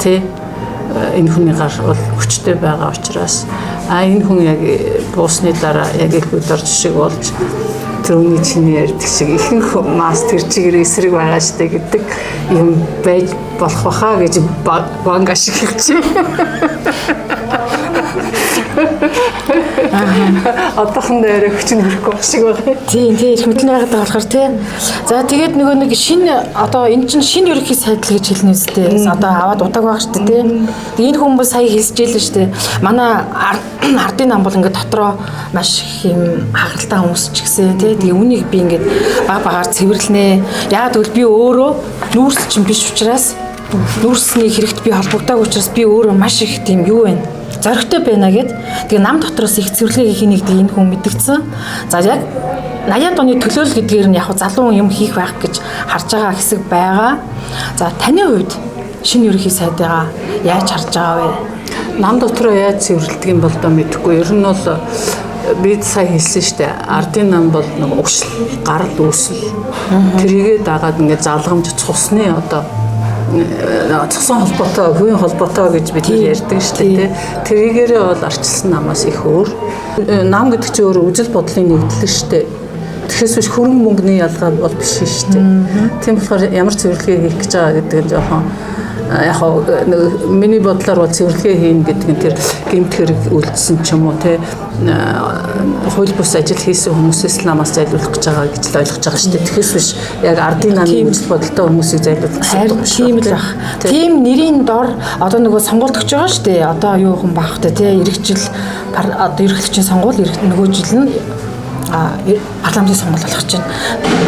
тий энэ хүний гар бол хүчтэй байгаа учраас энэ хүн яг буусны дараа яг элбэгдор жишэг болж тэрний чиний ярьдаг шиг ихэнх мас тэр чигээр эсрэг байгаа штэ гэдэг юм байж болох баха гэж банк ашиглаж байна. Одоохондоо арай хүч нь хүрэхгүй шиг байгаа. Тийм тий их мэдлэн байгаад байгаа болохоор тий. За тэгээд нөгөө нэг шинэ одоо энэ чинь шинэ ерөнхий сайдл гэж хэлнэ үстэй. Одоо аваад удааг байгаа штэ тий. Энэ хүмүүс сая хэлсэж ялээ штэ. Манай ардын нам бол ингээд дотроо маш их юм хагаралтай хүмүүс ч гэсэн тий. Тэгээ үнийг би ингээд баг багаар цэвэрлэнэ. Яагаад гэвэл би өөрөө нүүрсэл чинь биш учраас нүүрсний хэрэгт би холбогдоогүй учраас би өөрөө маш их тийм юу вэ? Зоригтой байна гэд. Тэгээ нам дотроос их цэвэрлэгээ хийх нэг энэ хүн мэдгдсэн. За яг 80-ад оны төлөөлөл гэдгээр нь яг залуу юм хийх байх гэж харж байгаа хэсэг байгаа. За таны хувьд шинэ ерөнхий сайдыгаа яаж харж байгаа вэ? Нам дотроо яаж цэвэрлэдэг юм бол доо мэдэхгүй. Ер нь бол би сая хэлсэн шүү дээ. Ардын нам бол нэг угшил, гарал үүсэл. Тэрийгээ дагаад ингээд залгамж цусны одоо цусан холбоотой, хувийн холбоотой гэж бид ярьдаг шүү дээ, тий. Тэрийгээрээ бол арчилсан намаас их өөр. Нам гэдэг чинь өөр үзэл бодлын нэгдэл шүү дээ. Тэгэхээс биш хөрөнгө мөнгөний ялгаа бол биш шүү дээ. Тийм болохоор ямар цэвэрлэгээ хийх гэж байгаа гэдэг нь жоохон яг миний бодлоор бол цэвэрлэгээ хийнэ гэдэг нь тэр гэмт хэрэг үлдсэн ч юм уу тий хууль бус ажил хийсэн хүмүүсээс л намаас зайлуулах гэж байгаа гэж л ойлгож байгаа шүү дээ. Тэгэхээс биш яг ардын намын үзэл бодолтой хүмүүсийг зайлуулах гэсэн үг биш. Тийм л баг. Тийм нэрийн дор одоо нөгөө сонгуульд өгч байгаа шүү дээ. Одоо юу хүн баахтай тий эрэгжил одоо эрхлэгчийн сонгуул нөгөө жил нь парламентын сонгуул болох чинь.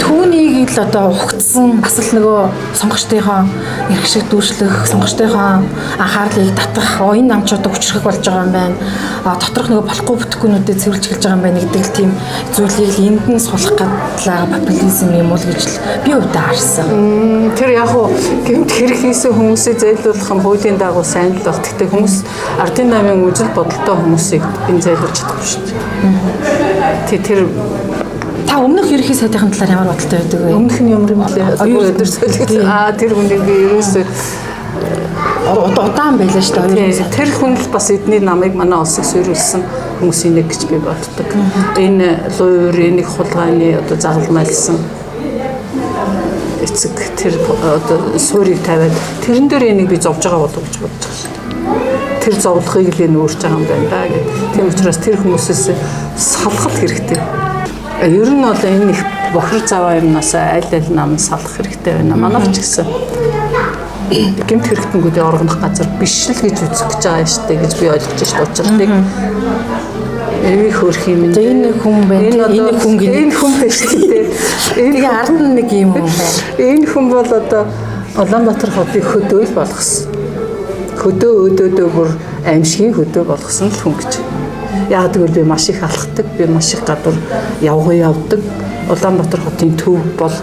Түүнийг л одоо ухагдсан бас л нөгөө сонгогчдынхоо эрх шиг дүүшлэх, сонгогчдынхоо анхаарлыг татах, энэ нам ч одоо хүчрэх болж байгаа юм байна. Доторх нөгөө болохгүй бүтэхгүүнүүдэд цэвэрлж эхэлж байгаа юм байна гэдэг л тийм зүйлийг л энд нь сулах гадлаа популизм юм уу гэж л би өвдөө харсан. Тэр яг уу гэмт хэрэг хийсэн хүмүүсийг зайлуулах нь хуулийн дагуу сайн л баг. Гэхдээ хүмүүс ардын намын үзэл бодолтой хүмүүсийг энэ зайлуулж чадахгүй шүү дээ. Тэр та өмнөх ерөнхий сайдын талаар ямар бодолтой байдаг вэ? Өмнөх нь ямар юм блэ? Өдөр солигдсон. Тэр хүнийг би ерөөсөө удаан байлаа шүү дээ. Тэр хүн л бас эдний намыг манай улсыг суйруулсан хүмүүсийн нэг гэж би боддог. Энэ луур, энэ хулгайны одоо загалмайлсан эцэг тэр одоо суурийг тавиад тэрэн дээр энийг би зовж байгаа болов гэж бодож байгаа шүү дээ. Тэр зовлохыг л энэ өөрч байгаа юм байна да гэдэг. Тийм учраас тэр хүмүүсээс салах хэрэгтэй. Ер нь бол энэ их бохир заваа юмнаас аль аль нам салах хэрэгтэй байна. Манайх ч гэсэн гэмт хэрэгтэнгүүдийн оргонох газар биш л гэж үзэх гэж байгаа шүү дээ гэж би ойлгож шүү дээ. Учралыг эвийг хөөрх юм. Энэ хүн байна. Энэ хүн гинэ. Энэ хүн биш дээ. Тэгээ ард нь нэг юм хүн байна. Энэ хүн бол одоо Улаанбаатар хотыг хөдөө л болгосон. Хөдөө өдөөдөө бүр аимшигын хөдөө болгосон л хүн гэж. Яг тэгвэл би маш их алхдаг, би маш их гадуур явдаг. Улаанбаатар хотын төв бол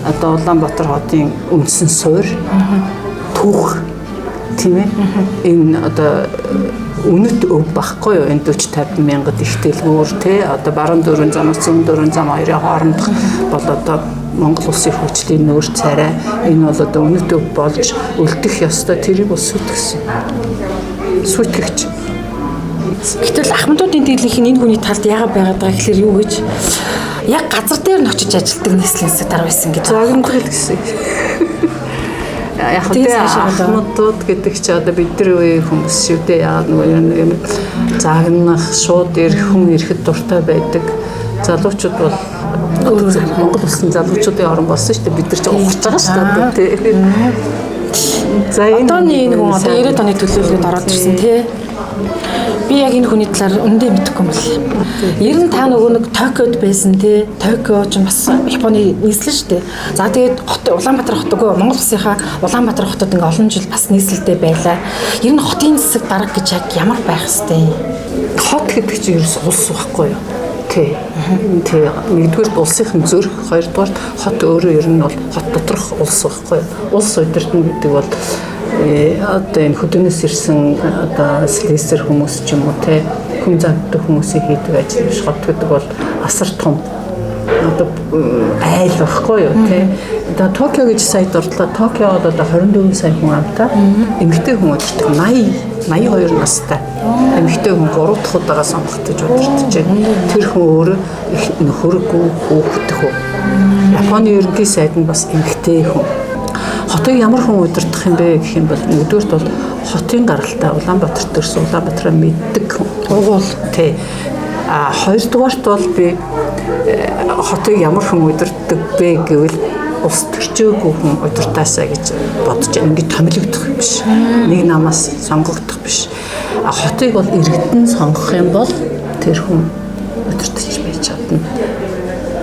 одоо Улаанбаатар хотын үндсэн суурь, түүх тийм ээ. Энэ одоо үнэт өв багхгүй юу? Энэ 40 50 мянгад их дэлгүүр тий одоо баруун дөрвөн замаас зүүн дөрвөн зам хоёрын хоорондох бол одоо Монгол улсын хөгжлийн нүүр царай энэ бол одоо үнэт өв болж үлдэх ёстой. Тэрийг бол сүйтгэсэн. Сүйтгэгч. Гэтэл Ахмадуудын дийлэнх нь энэ хүний талд яагаад байгаад байгаа гэхэлэр юу гэж яг газар дээр нь очиж ажилтдаг нийслэлийн засаг байсан гэж. Загнадгал гэсэн. Яг тэ Ахмадууд гэдэг чи одоо бидний үеийн хүмүүс шүү дээ. Яг нөгөө юм загнах, шууд ирэх хүн ирэхэд дуртай байдаг. Залуучууд бол Монгол улсын залуучуудын орон болсон шүү дээ. Бид нар ч ухарч байгаа шүү дээ. За энэ Одооны энэ хүн одоо 90-ад оны төлөөлөлд ороод ирсэн тий. Би яг энэ хүний талаар үндэ мэдэхгүй юм байна. Ер нь та нөгөө нэг Токиод байсан тий. Токио ч бас Японы нийслэл шүү дээ. За тэгээд хот Улаанбаатар хот үгүй Монгол улсынхаа Улаанбаатар хотод ингээ олон жил бас нийслэлтэй байлаа. Ер нь хотын засаг дарга гэж яг ямар байх хэвтэй юм? Хот гэдэг чинь ерөөс улс байхгүй юу? Тий. Тий. Нэгдүгээрт улсынх нь зүрх, хоёрдугаарт хот өөрөө ер нь бол хот доторх улс байхгүй юу? Улс удирдна гэдэг бол одоо энэ хөдөөнөөс ирсэн одоо слесэр хүмүүс ч юм уу те хүн зантдаг хүмүүсийн хийдэг ажил биш. Хот гэдэг бол асар том одоо айл байхгүй юу те. Одоо Токио гэж сая дурдлаа. Токио бол одоо 24 сая хүн амтай. Эмэгтэй хүн удирдах 80 82 настай. Эмэгтэй хүн 3 дахь удаага сонгогдож удирдах байна. Тэр хүн өөрөө их нөхөргүй хүүхэдтэй хүн. Японы ерөнхий сайд нь бас эмэгтэй хүн. Хотыг ямар хүн удирдах юм бэ гэх юм бол нэгдүгээрт бол хотын гаралтай Улаанбаатар төрсөн, Улаанбаатараа мэддэг хүн. Угуул. Тий. А хоёрдугаарт бол би хотыг ямар хүн удирддаг бэ гэвэл улс төрчөөгүй хүн удирдаасаа гэж бодож байна. Ингээд томилогдох юм биш. Нэг намаас сонгогдох биш. А хотыг бол иргэдэн сонгох юм бол тэр хүн удирдах байж чадна.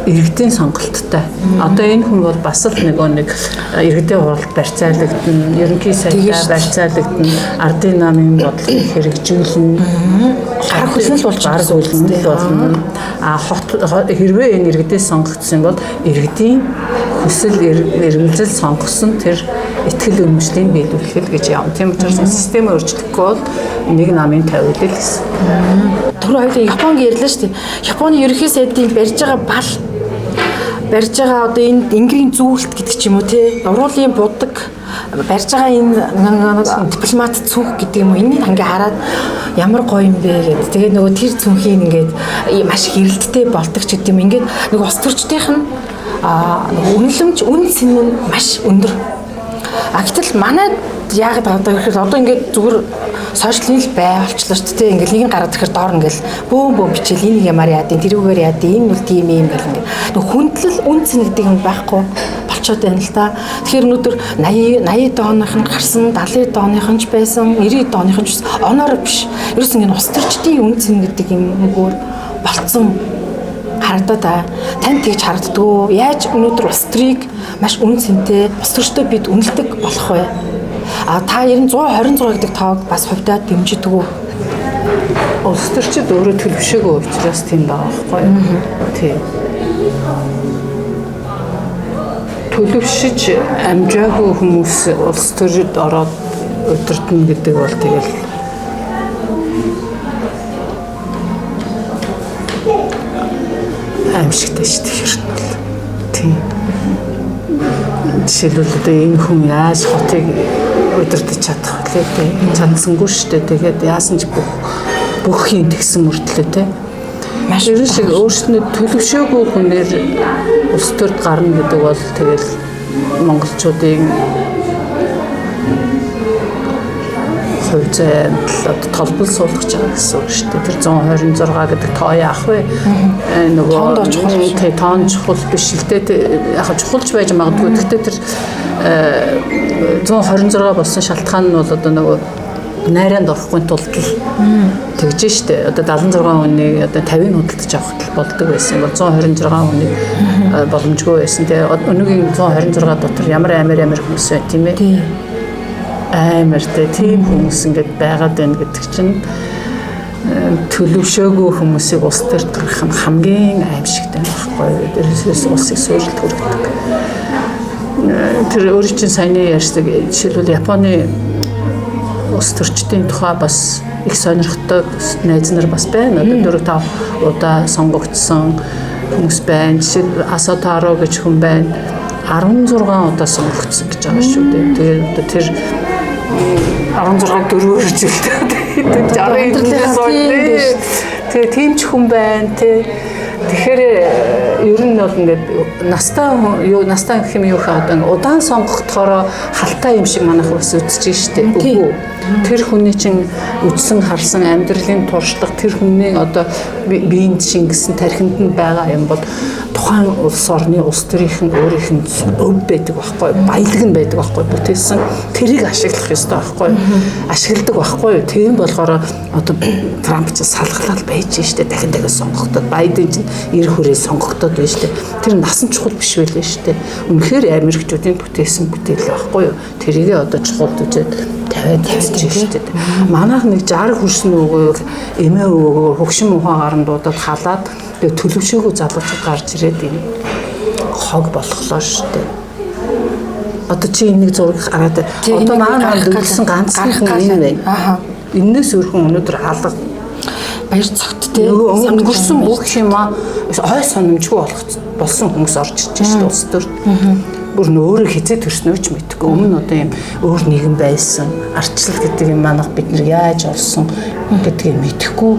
Иргэдийн сонголттой. Одоо энэ хүн бол бас л нөгөө нэг иргэдийн хуралд барьцаалагдана, ерөнхий сайдаа барьцаалагдана, ардын намын бодлогыг хэрэгжүүлнэ. Гар хөлнөл болж гар хөлнөл болно. А хот хэрвээ энэ иргэдээс сонгогдсон бол иргэдийн хүсэл эрмэлзэл сонгосон тэр итгэл үнэмшлийн биелүүлэх гэж явна. Тийм учраас системээ өөрчлөхгүй бол нэг намын тавиулал гэсэн. Түр хоёулаа Японг ярьлаа шүү дээ. Японы ерөнхий сайдын барьж байгаа бал барьж байгаа одоо энэ тэнгэрийн зүйлт гэдэг ч юм уу те уруулын будаг барьж байгаа энэ дипломат цүнх гэдэг юм уу энийг ингээ хараад ямар гоё юм бэ гэд. Тэгээд нөгөө тэр цүнхийг ингээд маш хэрэлдтэй болдог ч гэдэг юм. Ингээд нөгөө ус төрчдийнх нь нөгөө үнэлэмж үн цэн нь маш өндөр. А гэтэл манай яагаад байгаа гэхээр одоо ингээд зүгээр сошиалын л бай болчлоо шүү дээ. Ингээл нэг нь гараад ирэхээр доор ингээл бөөм бөөм бичээл энийг ямар яад, тэрүүгээр яад, энэ бол тийм юм гэл ингээд. Нэг хүндлэл үн цэн гэдэг юм байхгүй болчоод байна л та. Тэгэхээр өнөөдөр 80 80 оных нь гарсан, 70 оных нь ч байсан, 90 оных нь ч оноор биш. Ерөөс ингээд ус төрчдийн үн цэн гэдэг юм өөр болцсон харагдаад аа. Танд тэгж харагддгүү. Яаж өнөөдөр улс төрийг маш үн цэнтэй, улс төрчдөө бид үнэлдэг болох вэ? А та ер нь 126 гэдэг тоог бас хувьдаа дэмжидэг үү? Улс төрчид өөрөө төлөвшөөгүй учраас тийм байгаа байхгүй юу? Тийм. Төлөвшиж амжаагүй хүмүүс улс төрөд ороод удирдна гэдэг бол тэгэл аимшигтай шүү дээ ер нь бол. Тийм. Жишээлбэл одоо энэ хүн яаж хотыг удирдах чадах вэ те? Чадсангүй шүү дээ. Тэгээд яасан ч бүх юм тэгсэн мөртлөө те. Маш Тэр шиг өөрснөө төлөвшөөгүй хүнээр улс төрд гарна гэдэг бол тэгэл монголчуудын хувь зай амьдрал одоо толбол суулгаж байгаа гэсэн үг шүү дээ. Тэр 126 гэдэг тоо яах вэ? Нөгөө Тоонд чухал биш. Тий, тоон чухал биш л дээ. Яг чухалч байж магадгүй. Гэхдээ тэр 126 болсон шалтгаан нь бол одоо нөгөө найранд орохгүй тулд л тэгж штэ. Одоо 76 хүнийг одоо 50-ыг худалдаж авах болдог байсан бол 126 хүнийг боломжгүй байсан. Тэгээ өнөөгийн 126 дотор ямар амар хүмүүс бай тийм ээ. Тий. Амар те тийм хүмүүс ингээд байгаад байна гэдэг чинь төлөвшөөгүй хүмүүсийг улс төрд гаргах нь хамгийн аимшигтай байхгүй юу? Дээрээс улсыг суурилт хүргэдэг. Тэр өөрийн чинь саяны ярьсан жишээлбэл Японы улс төрчдийн тухай бас их сонирхдаг найз нар бас байна. Одоо 4-5 удаа сонгогдсон хүмүүс байна. Жишээлбэл Асатаро гэж хүн байна. 16 удаа сонгогдсон гэж байгаа шүү дээ. Тэгээд одоо тэр 16 дөрвөөр жилтэй. Амьдралынхаа тийм биш. Тэгээ тийм ч хүн байна тий. Тэгэхээр ер нь бол ингээд настай юу настай гэх юм юу хаа одоо удаан сонгохдохороо халтай юм шиг манайх бас үзэж штэ. Үгүй. Тэр хүний чинь үдсэн харсан амьдралын туршлага тэр хүний одоо биеинд шингэсэн тархинд нь байгаа юм бол тухайн улс орны улс төрийнх нь өөрийнх нь өв байдаг байхгүй баялаг нь байдаг байхгүй бүтээсэн тэрийг ашиглах ёстой байхгүй ашигладаг байхгүй. Тийм болохоор одоо Трамп ч салгалал байж штэ дахин дахин сонгогдоод Байден чинь эр хүрээ сонгогдоод байна штэ. Тэр насан чухал биш байлээ штэ. Үнэхээр Америкчуудын бүтээсэн бүтээл байхгүй юу. Тэрийгээ одоо чухал үзээд тавиад тавьж штэ. Манайх нэг 60 хүрсэн үгүй эмээ өвөөгөө хөгшин мухаа гарan дуудаад халаад тэгээ төлөвшөөгөө залуучууд гарч ирээд энэ хог болохлоо штэ. Одоо чи энийг зураг хараад одоо манай үлдсэн ганцхан хүн энэ байна. Аха. Эннээс өөрхөн өнөөдөр алга Баяр цогт те. Өнгөрсөн бүх юм ой сономжгүй болох болсон хүмүүс орж ирж шүү дээ улс төрд. Бүр нөөрэ хизээ төрснөө ч мэдэхгүй. Өмнө одоо юм өөр нэгэн байсан. Арчлал гэдэг юм манайх бид нар яаж олсон гэдгийг мэдэхгүй.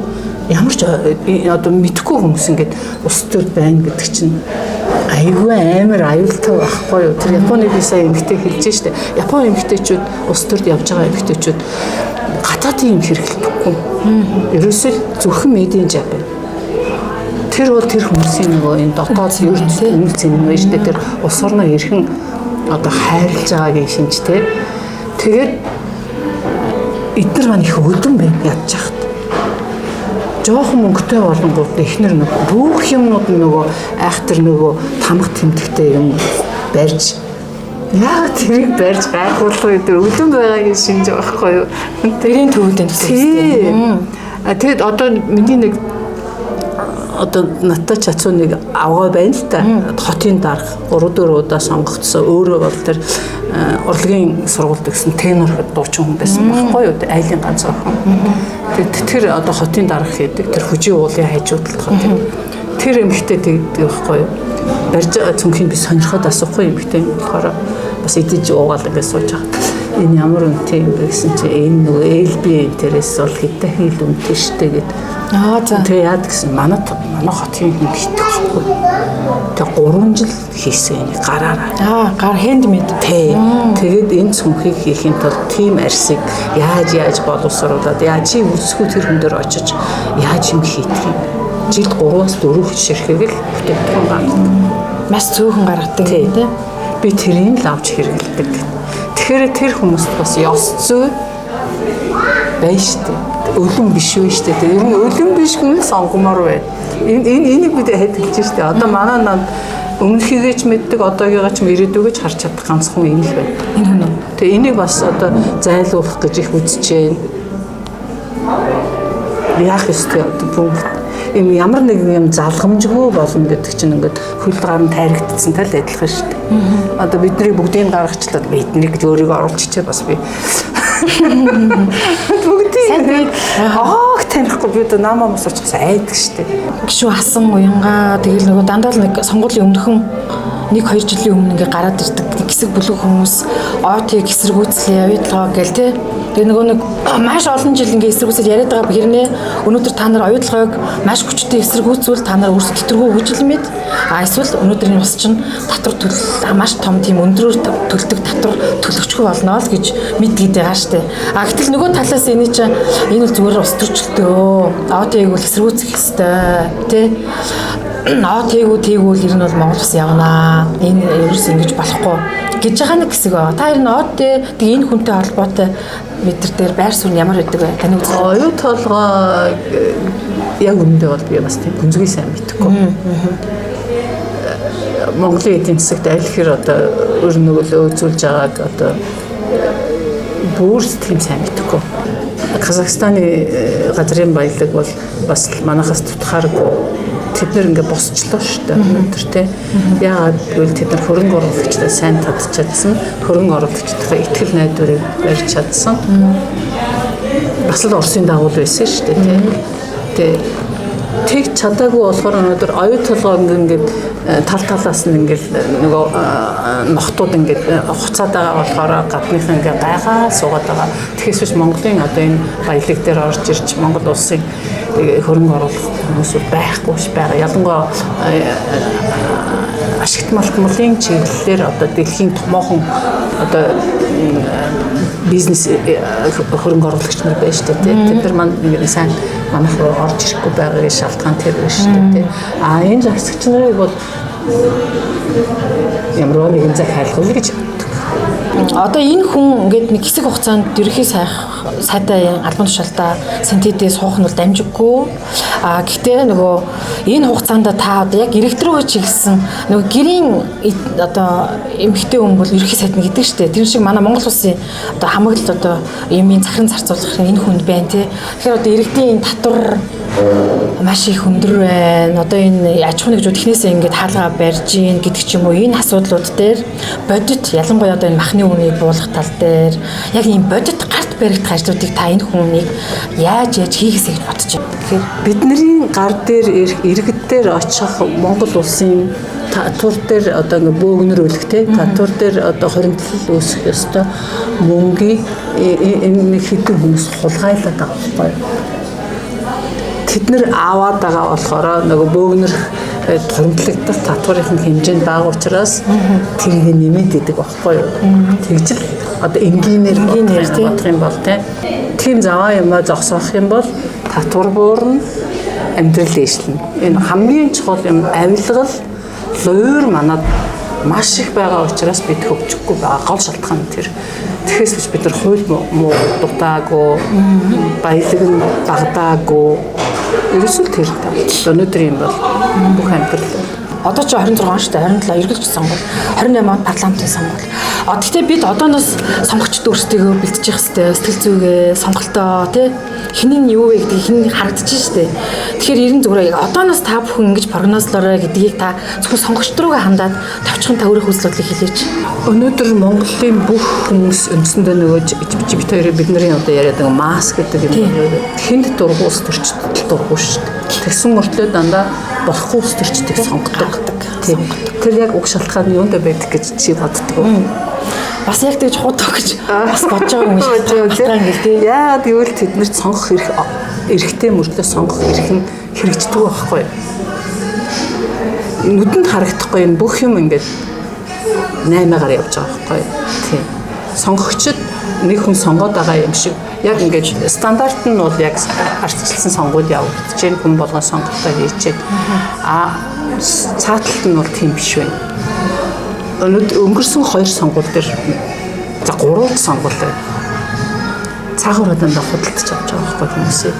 Ямар ч одоо мэдэхгүй хүмүүс ингээд улс төрд байна гэдэг чинь айгүй амар аюултай байхгүй юу. Тэр Японы би сая эмэгтэй хэлж штэ. Япон эмэгтэйчүүд улс төрд явж байгаа эмэгтэйчүүд гадаадын юм хэрэглэхгүй. Ерөөсөө зөвхөн made in Japan. Тэр бол тэр хүмүүсийн нөгөө энэ дотоод ертөнцийн үнэл цэн нь шүү дээ. Тэр улс орноо эрхэн одоо хайрлаж байгаагийн шинж те. Тэгээд эдгээр маань их өлдөн байна ядж хахад. Жохон мөнгөтэй болонгууд эхнэр нөгөө бүх юмнууд нөгөө айхтар нөгөө тамга тэмдэгтэй юм барьж яа тэрийг барьж гайхуулах гэдэг өлдөн байгаагийн шинж байхгүй юу. Тэрийн төвөнд гэсэн. А тэгэд одоо миний нэг одоо надтай чацуу нэг авгаа байна л та. Хотын дарга 3-4 удаа сонгогдсон. Өөрөө бол тэр урлагийн сургуульд гэсэн тенор дуучин хүн байсан байхгүй юу? Айлын ганц охин. Тэгээд тэр одоо хотын дарга хийдэг. Тэр Хүжийн уулын хажууд талд хот. Тэр эмэгтэй тэгдэг байхгүй юу? Барьж байгаа цүнхийг би сонирхоод асуухгүй эмэгтэй болохоор бас идэж уугаал ингээд сууж байгаа. Энэ ямар үнэтэй юм бэ гэсэн чи энэ нөгөө LB интерес бол хэдэн хил үнэтэй штэ гэд. Аа за. Тэгээ яад гэсэн манай хотын хүн хитэх байхгүй. Тэгээ 3 жил хийсэн энийг гараараа. Аа гар хендмейд. Тий. Тэгээд энэ цүнхийг хийхин тулд тийм арсыг яаж боловсруулад яа чи үсгүй тэр хүн дээр очиж яаж юм хийдэг юм. Жилд 3-4 ширхэг л бүтээгдэхүүн гаргадаг. Маш цөөхөн гаргадаг юм тий. Би тэрийг л авч хэрэглэдэг. Тэгэхээр тэр хүмүүст бас ёс зүй байна штэ. Өлөн биш вэ штэ. Тэр нь өлөн биш хүн сонгомоор байна. Энэ энийг бид хэд хэлж штэ. Одоо манай нанд өмнөхийгээ ч мэддэг, одоогийгаа ч ирээдүгөө ч харж чадах ганц хүн энэ л байна. Энэ хүн үү? Тэгээ энийг бас одоо зайлуулах гэж их үзэж байна. Яах ёстой одоо бүгд юм ямар нэгэн юм залгамжгүй болно гэдэг чинь ингээд хөл гар нь тайрагдсантай л адилхан шүү дээ. Одоо бидний бүгдийг гаргачлаад биднийг өөрийгөө оруулчихээ бас би. Бүгдийг аах танихгүй би одоо намаа мус очихос айдаг шүү дээ. Гişүү хасан уянгаа тэгэл нөгөө дандаа л нэг сонгуулийн өмнөхөн 1-2 жилийн өмнө ингээ гараад ирдэг нэг хэсэг бүлэг хүмүүс ОТ-г эсэргүүцлээ оюутлогоо гэл те. Тэгээ нөгөө нэг маш олон жил ингээ эсэргүүцэл яриад байгаа хэрнээ өнөөдөр та нар оюутлогоог маш хүчтэй эсэргүүцвэл та нар өөрсдөө тэтгэргүй хөгжил мэд. А эсвэл өнөөдрийн улс чинь татвар төлөл маш том тийм өндрөөр төлдөг татвар төлөгчгүй болно л гэж мэдгээд байгаа штэ. А гэтэл нөгөө талаас энэ чинь энэ бол зүгээр улс төрчлөлтөө. ОТ-г бол эсэргүүцэх ёстой те. ОТ-гүү тэгвэл ер нь бол Монгол улс явнаа. Энэ ерөөс ингэж болохгүй гэж байгаа нэг хэсэг байгаа. Та ер нь ОТ тэг энэ хүнтэй холбоотой мэдэр дээр байр суурь ямар байдаг вэ? Таны үзэл. Оюу толгой яг үнэндээ бол би бас тийм гүнзгий сайн мэдэхгүй. Монголын эдийн засагт аль хэр одоо өр нүгэл үзүүлж байгааг одоо бүр тийм сайн мэдэхгүй. Казахстаны газрын баялаг бол бас манайхаас тутахааргүй. Тэд нэр ингээ босчлоо шүү дээ өнөөдөр те. Яагаад гэвэл тэд нар хөрөнгө оруулагчдаа сайн татчихадсан, хөрөнгө оруулагчдаа итгэл найдварыг барьж чадсан. Бас л Оросын дагуул байсан шүү дээ те. Тэгээ тэг чадаагүй болохоор өнөөдөр оюу толгой ингээд тал талаас нь ингээд нөгөө нохтууд ингээд хуцаад байгаа болохоор гадныхан ингээд гайхаа суугаад байгаа. Тэгэхээс биш Монголын одоо энэ баялаг дээр орж ирж Монгол улсын хөрөнгө оруулах хүмүүс бол байхгүй ш байгаа. Ялангуяа ашигт малтмалын чиглэлээр одоо дэлхийн томоохон одоо бизнес хөрөнгө оруулагч нар байна шүү дээ. Тэд нар маань сайн манайх руу орж ирэхгүй байгаагийн шалтгаан тэр байна шүү дээ. А энэ жагсагч нарыг бол ямар нэгэн цаг хайлгуул гэж боддог. Одоо энэ хүн ингээд нэг хэсэг хугацаанд ерөнхий сайтай албан тушаалтаа синтедээ суух нь бол дамжиггүй. А гэхдээ нөгөө энэ хугацаанд та одоо яг иргэд рүү чиглэсэн нөгөө гэрийн одоо эмэгтэй хүн бол ерөнхий сайд нь гэдэг штэ. Тэр шиг манай Монгол улсын одоо хамгаалал одоо юмын захиран зарцуулах энэ хүнд байна тий. Тэгэхээр одоо иргэдийн энэ татвар маш их өндөр байна. Одоо энэ аж ахуйн нэгжүүд эхнээсээ ингээд хаалгаа барьж гин гэдэг ч юм уу энэ асуудлууд дээр бодит ялангуяа одоо энэ махны үнийг буулгах тал дээр яг ийм бодит гарт баригдах ажлуудыг та энэ хүмүүнийг яаж хийгээсэй гэж бодож байна. Тэгэхээр бидний гар дээр иргэд дээр очих Монгол улсын татвар дээр одоо ингээд бөөгнөр өлөх те татвар дээр одоо хоригдлол үүсэх ёстой мөнгийг энэ хэдэн хүмүүс хулгайлаад байгаа байхгүй юу? Тэд нэр аваад байгаа болохоор нөгөө бөөгнөр хуримтлагдах татварын хэмжээнд бага учраас тэрийг нэмээд идэг байхгүй юу? Тэгжил одоо энгийнээр бодох юм бол тийм заваа юмаа зогсоох юм бол татвар буурна, амьдрал дээшлэнэ. Энэ хамгийн чухал юм авилгал, луур манад маш их байгаа учраас бид хөгжихгүй байгаа гол шалтгаан тэр. Тэгэхээс биш бид нар хууль муу дутаагүй, баялаг нь багадаагүй. Ерөөсөө тэр тав. Өнөөдөр юм бол бүх амьдрал. Одоо чи 26 он шүү дээ. 27 ерөнхийлөгч сонгуул, 28 онд парламентын сонгуул. Гэхдээ бид одооноос сонгогчд өөрсдийгөө бэлтжих хэвээр сэтгэл зүгээ, сонголтоо тий хинэн юу вэ гэдгийг хин харагдчих шүү дээ. Тэгэхээр ерэн зүгээр яг одооноос та бүхэн ингэж прогнозлоорой гэдгийг та зөвхөн сонгогчд руугаа хандаад товчхон та өөрийнхөө үзэл бодлыг хэлээч. Өнөөдөр Монголын бүх хүмүүс үндсэндээ нөгөө бит хоёрын бидний одоо яриад байгаа маск гэдэг юм хүнд дургу ус төрчдөд дургу шүү дээ. Тэгсэн мөртлөө дандаа болохгүй ус төрчдийг сонгодог. Тэр яг уг шалтгаан нь юунд байдаг гэж чи боддог уу? Бас яг тэгж худаа гэж бас бодож байгаа юм шиг тийм. Яагаад гэвэл тэд нарт сонгох эрх эрхтэй мөртлөө сонгох эрх нь хэрэгждэг байхгүй юу? Нүдэнд харагдахгүй энэ бүх юм ингээд 8-аар явж байгаа байхгүй юу? Тийм. Сонгогчд нэг хүн сонгоод байгаа юм шиг яг ингээд стандарт нь бол яг ардчилсан сонгуул явагдаж байна. Хүн болгон сонголтоо хийж байна. А цааталт нь бол тийм биш байна. Өнөөдөр өнгөрсөн 2 сонгуул дээр за 3 сонгуул дээр цаагаар дандаа худалдаж авч байгаа байхгүй хүмүүсээ.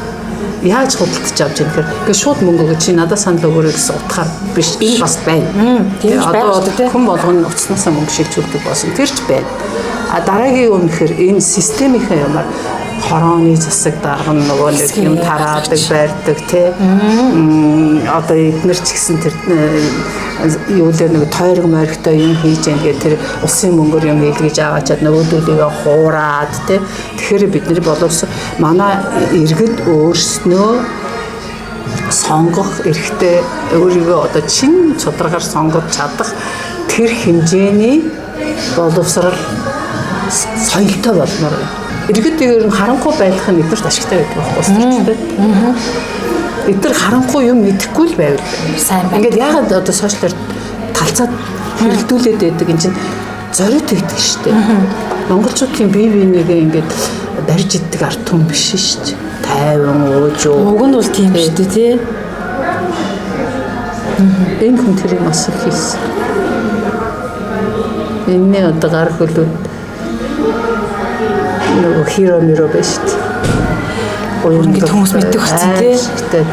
Яаж худалдаж авч яах гэхээр ингээд шууд мөнгө өгөө чи надад санал өгөөрэй гэсэн утгаар биш. Энэ бас байна. Тийм ч байх шүү дээ. Хүн болгоно утаснаасаа мөнгө шилжүүлдэг болсон. Тэр ч байна. А дараагийн юм гэхээр энэ системийнхээ юмар хорооны засаг дарга нөгөө нэг юм тараадаг барьдаг тий. Одоо эднэр ч гэсэн тэр юу л нэг тойрог моригтой юм хийж яах гэх тэр улсын мөнгөөр юм хийлгэж аваачаад нөгөөдөлийгөө хуураад тий. Тэгэхээр бид нар боловсон манай иргэд өөрснөө сонгох эрхтэй өөрийгөө одоо чин чударгаар сонгож чадах тэр хэмжээний боловсрал соёлтой болмоор байна. Иргэд ер нь харанхуй байх нь эднэрт ашигтай байдаг байхгүй юу? Эднэр харанхуй юм мэдэхгүй л байвал сайн байна. Ингээд яагаад одоо сошиалар талцаад хэрэгдүүлээд байдаг юм чинь зориуд өгдөг шүү дээ. Монголчуудын бие биенийгээ ингээд барьж иддэг ард түмэн биш шүү дээ. Тайван ууж уу. Уг нь бол тийм шүү дээ тий. Энэ хүн тэрийг бас их хийсэн. Энэний одоо гар хөлүүд нөгөө хиро миро байж шүү дээ. Ингээд хүмүүс мэддэг болсон тий. Тий.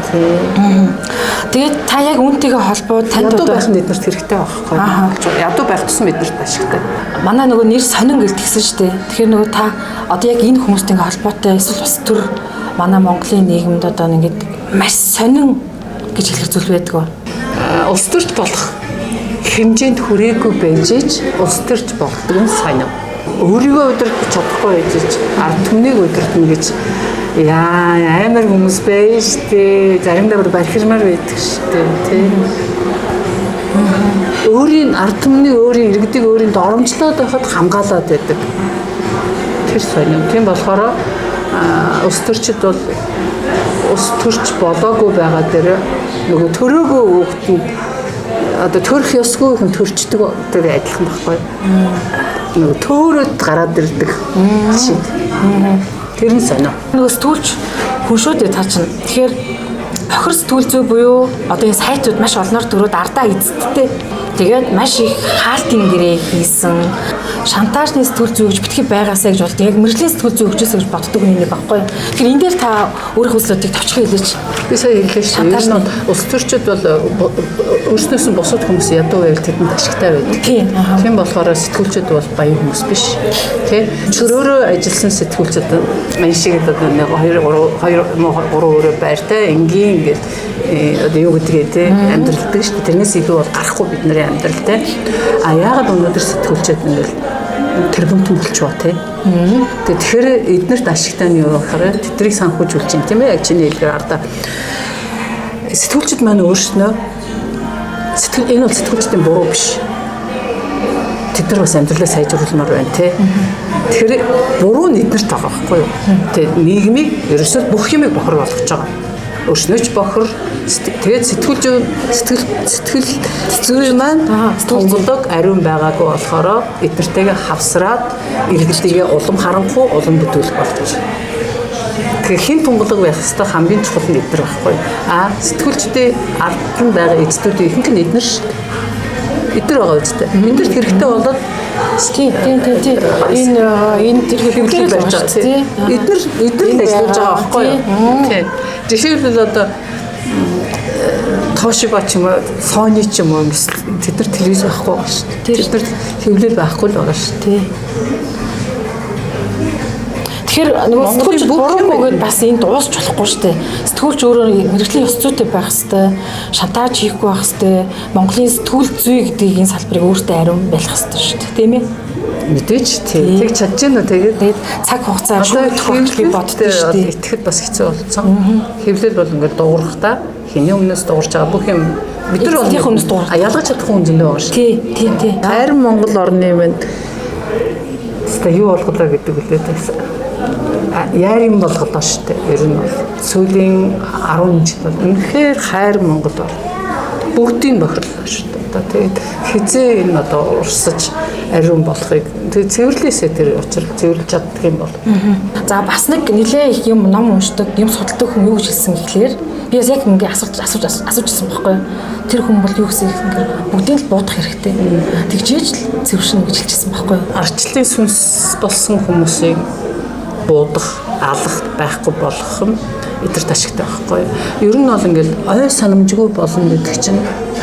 Тэгээд та яг үүнтэйгээ холбоод танд ядуу байх нь эднэрт хэрэгтэй байхгүй юу? Ядуу байх тусам эднэрт ашигтай. Манай нөгөө нэр сонин гэл тэгсэн шүү дээ. Тэгэхээр нөгөө та одоо яг энэ хүмүүстэй ингээд холбоотой эсвэл бас төр манай Монголын нийгэмд одоо ингээд маш сонин гэж хэлэх зүйл байдаг уу? Улс төрч болох хэмжээнд хүрээгүй байж ич улс төрч болдог нь сонин. Өөрийгөө удирдах чадахгүй байж ич ард түмнийг удирдна гэж яа амар хүмүүс байж штэ. Заримдаа бүр бархирмаар байдаг штэ тий. Өөрийн ард түмний өөрийн иргэдийг өөрийн доромжлоод байхад хамгаалаад байдаг. Тэр сонин. Тийм болохоор улс төрчид бол ус төрч болоогүй байгаа дээр нөгөө төрөөгөө хүүхэд нь одоо төрөх ёсгүй хүн төрчдөг тэр адилхан байхгүй. Нөгөө төөрөөд гараад ирдэг шиг. Тэр нь сонио. Нөгөө сэтгүүлч хүн шүү дээ та чинь. Тэгэхээр хохир сэтгүүл зүй буюу одоо энэ сайтууд маш олноор төрөөд ардаа эзэдтэй. Тэгээд маш их хаалтын гэрээ хийсэн шантажны сэтгүүл зүй гэж битгий байгаасаа гэж болд. Яг мэргэжлийн сэтгүүл зүй өгчөөсэй гэж боддог хүн нэг баггүй. Тэгэхээр энэ дээр та өөрийнхөө үзлүүдийг товчхон хэлээч. Би сая хэллээ шүү. Ер нь улс төрчид бол өөрснөөс нь бусад хүмүүс ядуу байвал тэдэнд ашигтай байдаг. Тийм болохоор сэтгүүлчид бол баян хүмүүс биш. Тэ? Чөрөөрөө ажилласан сэтгүүлчид мань шиг одоо 1 2 3 2 3 өрөө байртай энгийн ингээд одоо юу гэдгээ те амьдралдаг шүү дээ. Тэрнээс илүү бол гарахгүй бид нарын амьдрал те. А яагаад өнөөдөр сэтгүүлчид ингээд тэрбумтан болчихвоо те. Тэгэхээр эднэрт ашигтай нь юу гэхээр тэднийг санхүүжүүлж юм тийм ээ. Яг чиний хэлгээр ардаа сэтгүүлчид маань өөрснөө сэтгэл энэ бол сэтгүүлчдийн буруу биш. Тэд нар бас амьдралаа сайжруулмаар байна те. Тэгэхээр буруу нь эднэрт байгаа байхгүй юу? Тэ нийгмийг ерөөсөө бүх юмыг бохор болгож байгаа. Өөрснөө ч бохор тэгээд сэтгэл зүй маань тунгалаг ариун байгаагүй болохоор эднэртэйгээ хавсраад иргэдийгээ улам харанхуй улам бүдүүлэх болж байна. Тэгэхээр хэн тунгалаг байх хэвээр хамгийн чухал нь эднэр байхгүй. А сэтгүүлчдийн ард нь байгаа эцдүүдийн ихэнх нь эднэр шүү дээ. Эднэр байгаа үстэй. Эднэрт хэрэгтэй болоод Тийм. Энэ энэ тэр хэвлэл барьж байгаа тийм. Эднэр л ажиллаж байгаа байхгүй юу? Тийм. Жишээлбэл одоо Toshiba ч юм уу, Sony ч юм уу тэд нар телевиз байхгүй байгаа шүү дээ. Тэд нар хэвлэл байхгүй л байгаа шүү дээ. Тэгэхээр нөгөө сэтгүүлч буруугүй гэдээ бас энд дуусч болохгүй шүү дээ. Сэтгүүлч өөрөө мэргэжлийн ёс зүйтэй байх хэвээр, шантаж хийхгүй байх хэвээр, Монголын сэтгүүл зүй гэдгийг энэ салбарыг өөртөө ариун байх хэвээр шүү дээ. Тийм ээ? Мэдээч тий. Тэг чадж гэнэ үү тэгээд цаг хугацаа шүүх гэж би боддоо шүү дээ. Итгэхэд бас хэцүү болсон. Хэвлэл бол ингээд дуурах та хэний өмнөөс дуурч байгаа бүх юм бид нар бол өмнөөс дуурах. Ялгаж чадахгүй хүн зөндөө байгаа шүү. Тий, тий. Хайр Монгол орны минь хэвээ юу болголоо гэдэг үлээ байсан. Яарин болголоо шүү дээ. Ер нь бол сүүлийн 10 жил бол үнэхээр хайр Монгол ор. Бүгдийг бохирлоо шүү дээ. Одоо тэгээд хизээ энэ одоо урсаж ариун болохыг тэгээд цэвэрлээсээ тэр учрал цэвэрлж чаддаг юм бол. За бас нэг нэлээ их юм ном уншдаг, юм судалдаг хүн юу гэж хэлсэн гэхлээр би бас яг ингээ асууж ирсэн байхгүй юу? Тэр хүн бол юу гэсэн ингээ бүгдийг л буудах хэрэгтэй. Тэгжээж л цэвэршнэ гэж хэлчихсэн байхгүй юу? Арчлын сүнс болсон хүмүүсийг буудах, алах байхгүй болгох нь эдгэрт ашигтай байхгүй юу? Ер нь бол ингээл ой санамжгүй болно гэдэг чинь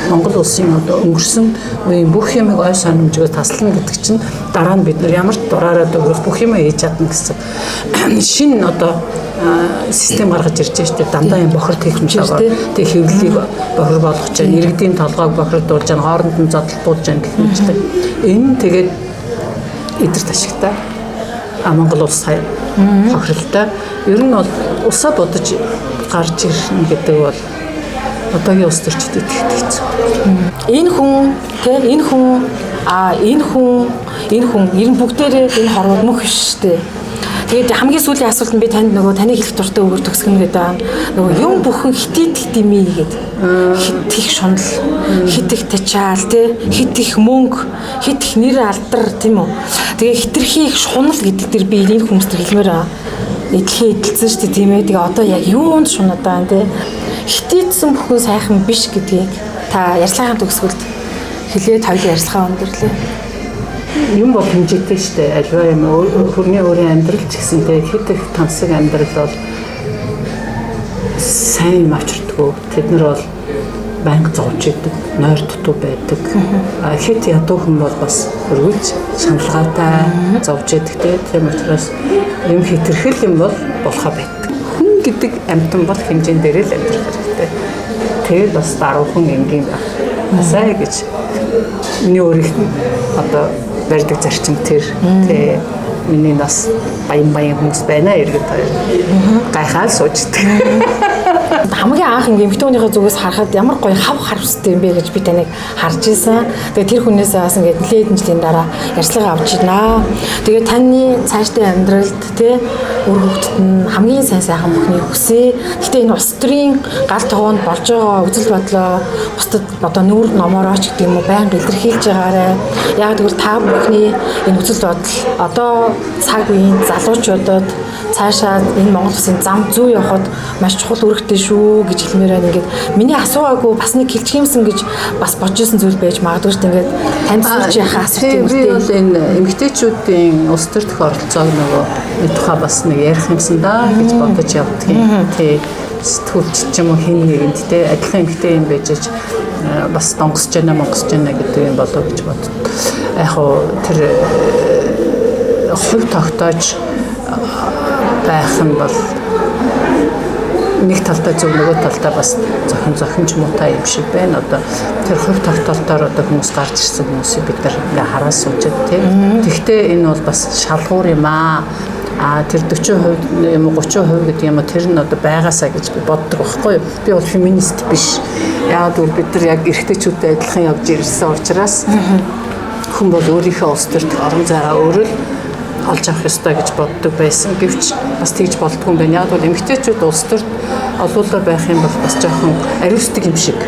Монгол улсын одоо өнгөрсөн үеийн бүх юмыг ой санамжгүй таслана гэдэг чинь дараа нь бид нар ямар ч дураараа дөрөх бүх юм хийж чадна гэсэн шинэ одоо систем гаргаж ирж байна шүү дээ. Дандаа юм бохир технологи. Тэг хэвлэлийг бохир болгож байна, иргэдийн толгойг бохирдуулж байна, хооронд нь зодтолдуулж байна гэх мэт. Энэ нь тэгээд эдгэрт ашигтай. А Монгол улс хохиролтой. Ер нь бол улсаа бодож гарч ирнэ гэдэг бол одоогийн улс төрчдөд итгэх хэцүү. Энэ хүн тэ энэ хүн энэ хүн энэ хүн ер нь бүгдээрээ энэ хорвоод мөх биш шүү дээ. Тэгээд хамгийн сүүлийн асуулт нь би танд нөгөө таны хэлэх дуртай үгээр төгсгөнө гэдэг байгаа. Нөгөө юм бүхэн хитийдэх димээ гэдэг. Хит их шунал, хит их тачаал тэ, хит их мөнгө, хит их нэр алдар тийм үү. Тэгээ хитрхи их шунал гэдэг дэр би энэ хүмүүс төр хэлмээр байгаа. Эдлэхээ эдэлсэн шүү дээ тийм ээ. Тэгээ одоо яг юунд шунаад байгаа юм тэ. Хитийдсэн бүхэн сайхан биш гэдгийг та ярьцлагын төгсгөлд хэлээд хоёулын ярьцлага өндөрлөө. Юм бол хэмжээтэй шүү дээ. Альва юм хөрний өөрийн амьдрал ч гэсэн тэ хэд их тансаг амьдрал бол сайн юм авчирдаггүй. Тэд нар бол байнга зовж идэг, нойр дутуу байдаг. Хэд ядуу хүн бол бас өргөлж шаналгаатай зовж идэг тэ. Тийм учраас юм хэтэрхэл юм бол болохоо байдаг. Хүн гэдэг амьтан бол хэмжээн дээр л амьдрах хэрэгтэй. Тэгээд бас даруухан энгийн байх. Асаа гэж миний өөрийнх нь одоо барьдаг зарчим тэр тэ миний нас баян хүмүүс байна иргэд хоёр гайхаад сууждаг. Хамгийн анх ингээ эмэгтэй хүнийхээ зүгээс харахад ямар гоё хав харамстай юм бэ гэж би таныг харж исэн. Тэгээ тэр хүнээсээ бас ингээд нэлээд жилийн дараа ярьцлага авч байна. Тэгээ таны цаашдын амьдралд те үр хөвгтөд нь хамгийн сайн сайхан бүхнийг хүсье. Гэхдээ энэ улс төрийн гал тогоонд болж байгаа үзэл бодлоо бусдад одоо нүүр номоороо ч гэдэг юм уу байнга илэрхийлж байгаарай. Яг тэгвэл та бүхний энэ үзэл бодол одоо цаг үеийн залуучуудад цаашаа энэ Монгол улсын зам зүй явахад маш чухал үүрэгтэй шүү гэж хэлмээр байна. Ингээд миний асуугаагүй бас нэг хэлчихэмсэн гэж бас бодож исэн зүйл байж магадгүй шүү дээ. Ингээд танд сүүлч яхаа асуулт юм Би бол энэ эмэгтэйчүүдийн улс төр дэх оролцоог нөгөө энэ тухай бас нэг ярих юмсан да гэж бодож явдгийн. Тий. Сэтгүүлч ч юм уу хин нэгэнд те адилхан эмэгтэй юм байж аж бас донгосж байна, монгосж байна гэдэг юм болов гэж бодод. Яг хуу тэр хувь тогтоож байх нь бол нэг талдаа зөв, нөгөө талдаа бас зохин ч муутай юм шиг байна. Одоо тэр хувь тогтоолтоор одоо хүмүүс гарч ирсэн хүмүүсийг бид нар ингээ хараа суужад тий. Тэгвэл энэ бол бас шалгуур юм аа. А тэр 40% юм уу 30% гэдэг юм уу тэр нь одоо байгаасаа гэж би боддог байхгүй юу. Би бол феминист биш. Яг гэвэл бид нар яг эрэгтэйчүүдтэй адилхан явж ирсэн учраас хүн бол өөрийнхөө улс төрт орон зайгаа өөрөө л олж авах ёстой гэж боддог байсан. Гэвч бас тэгж болдгүй юм байна. Яг бол эмэгтэйчүүд улс төрт олуулаар байх юм бол бас жоохон ариусдаг юм шиг.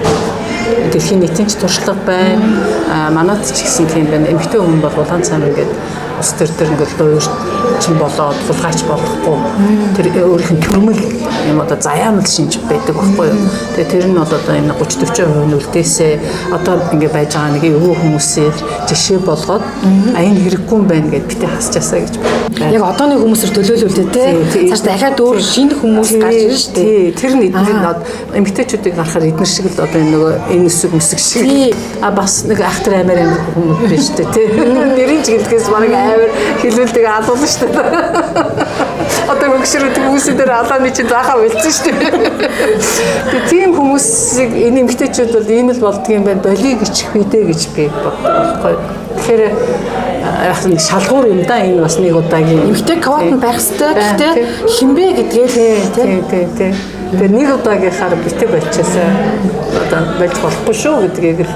Дэлхийн нийтийн ч туршлага байна. Манайд ч гэсэн тийм байна. Эмэгтэй хүн бол улаан цам ингээд улс төр дээр ингээд луйрчин болоод хулгайч болохгүй. Тэр өөрийнх нь төрмөл юм одоо заяамл шинж байдаг байхгүй юу. Тэгээ тэр нь бол одоо энэ 30 40% нь үлдээсээ одоо ингээд байж байгаа нэг өвөө хүмүүсээр жишээ болгоод а энэ хэрэггүй юм байна гэд битээ хасчаасаа гэж байна. Яг одооны хүмүүсээр төлөөлүүлээ те. Цааш дахиад өөр шинэ хүмүүс гарч ирнэ шүү дээ. Тэр нь эдгээр эмэгтэйчүүдийг гарахаар эднэр шиг л одоо энэ нөгөө энэ өсөг мөсөг шиг. А бас нэг ахтар аймаар амьдрах хүмүүс биш үү те. Нэрийн ч гэлдгээс бараг амар хэлүүлдэг алуулна шүү дээ. Одоо мөгшрүүд хүмүүсийн дээр алааны чинь заахаа болцсон шүү дээ. Тэгээ тийм хүмүүсийг энэ эмэгтэйчүүд бол ийм л болдго юм байна. Болиё гэж хүйдэ гэж би боддог байхгүй. Тэгэхээр яг нэг шалгуур юм да энэ бас нэг удаагийн эмэгтэй квот нь байх хэвээр. Гэхдээ хинбэ гэдгээ тий тий тий. Тэгээ нэг удаагийнхаар битээ болчихсоо одоо болж болохгүй шүү гэдгийг л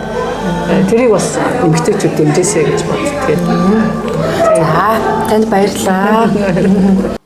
тэрийг бас эмэгтэйчүүд дэмжээсэй гэж боддог. За танд баярлалаа.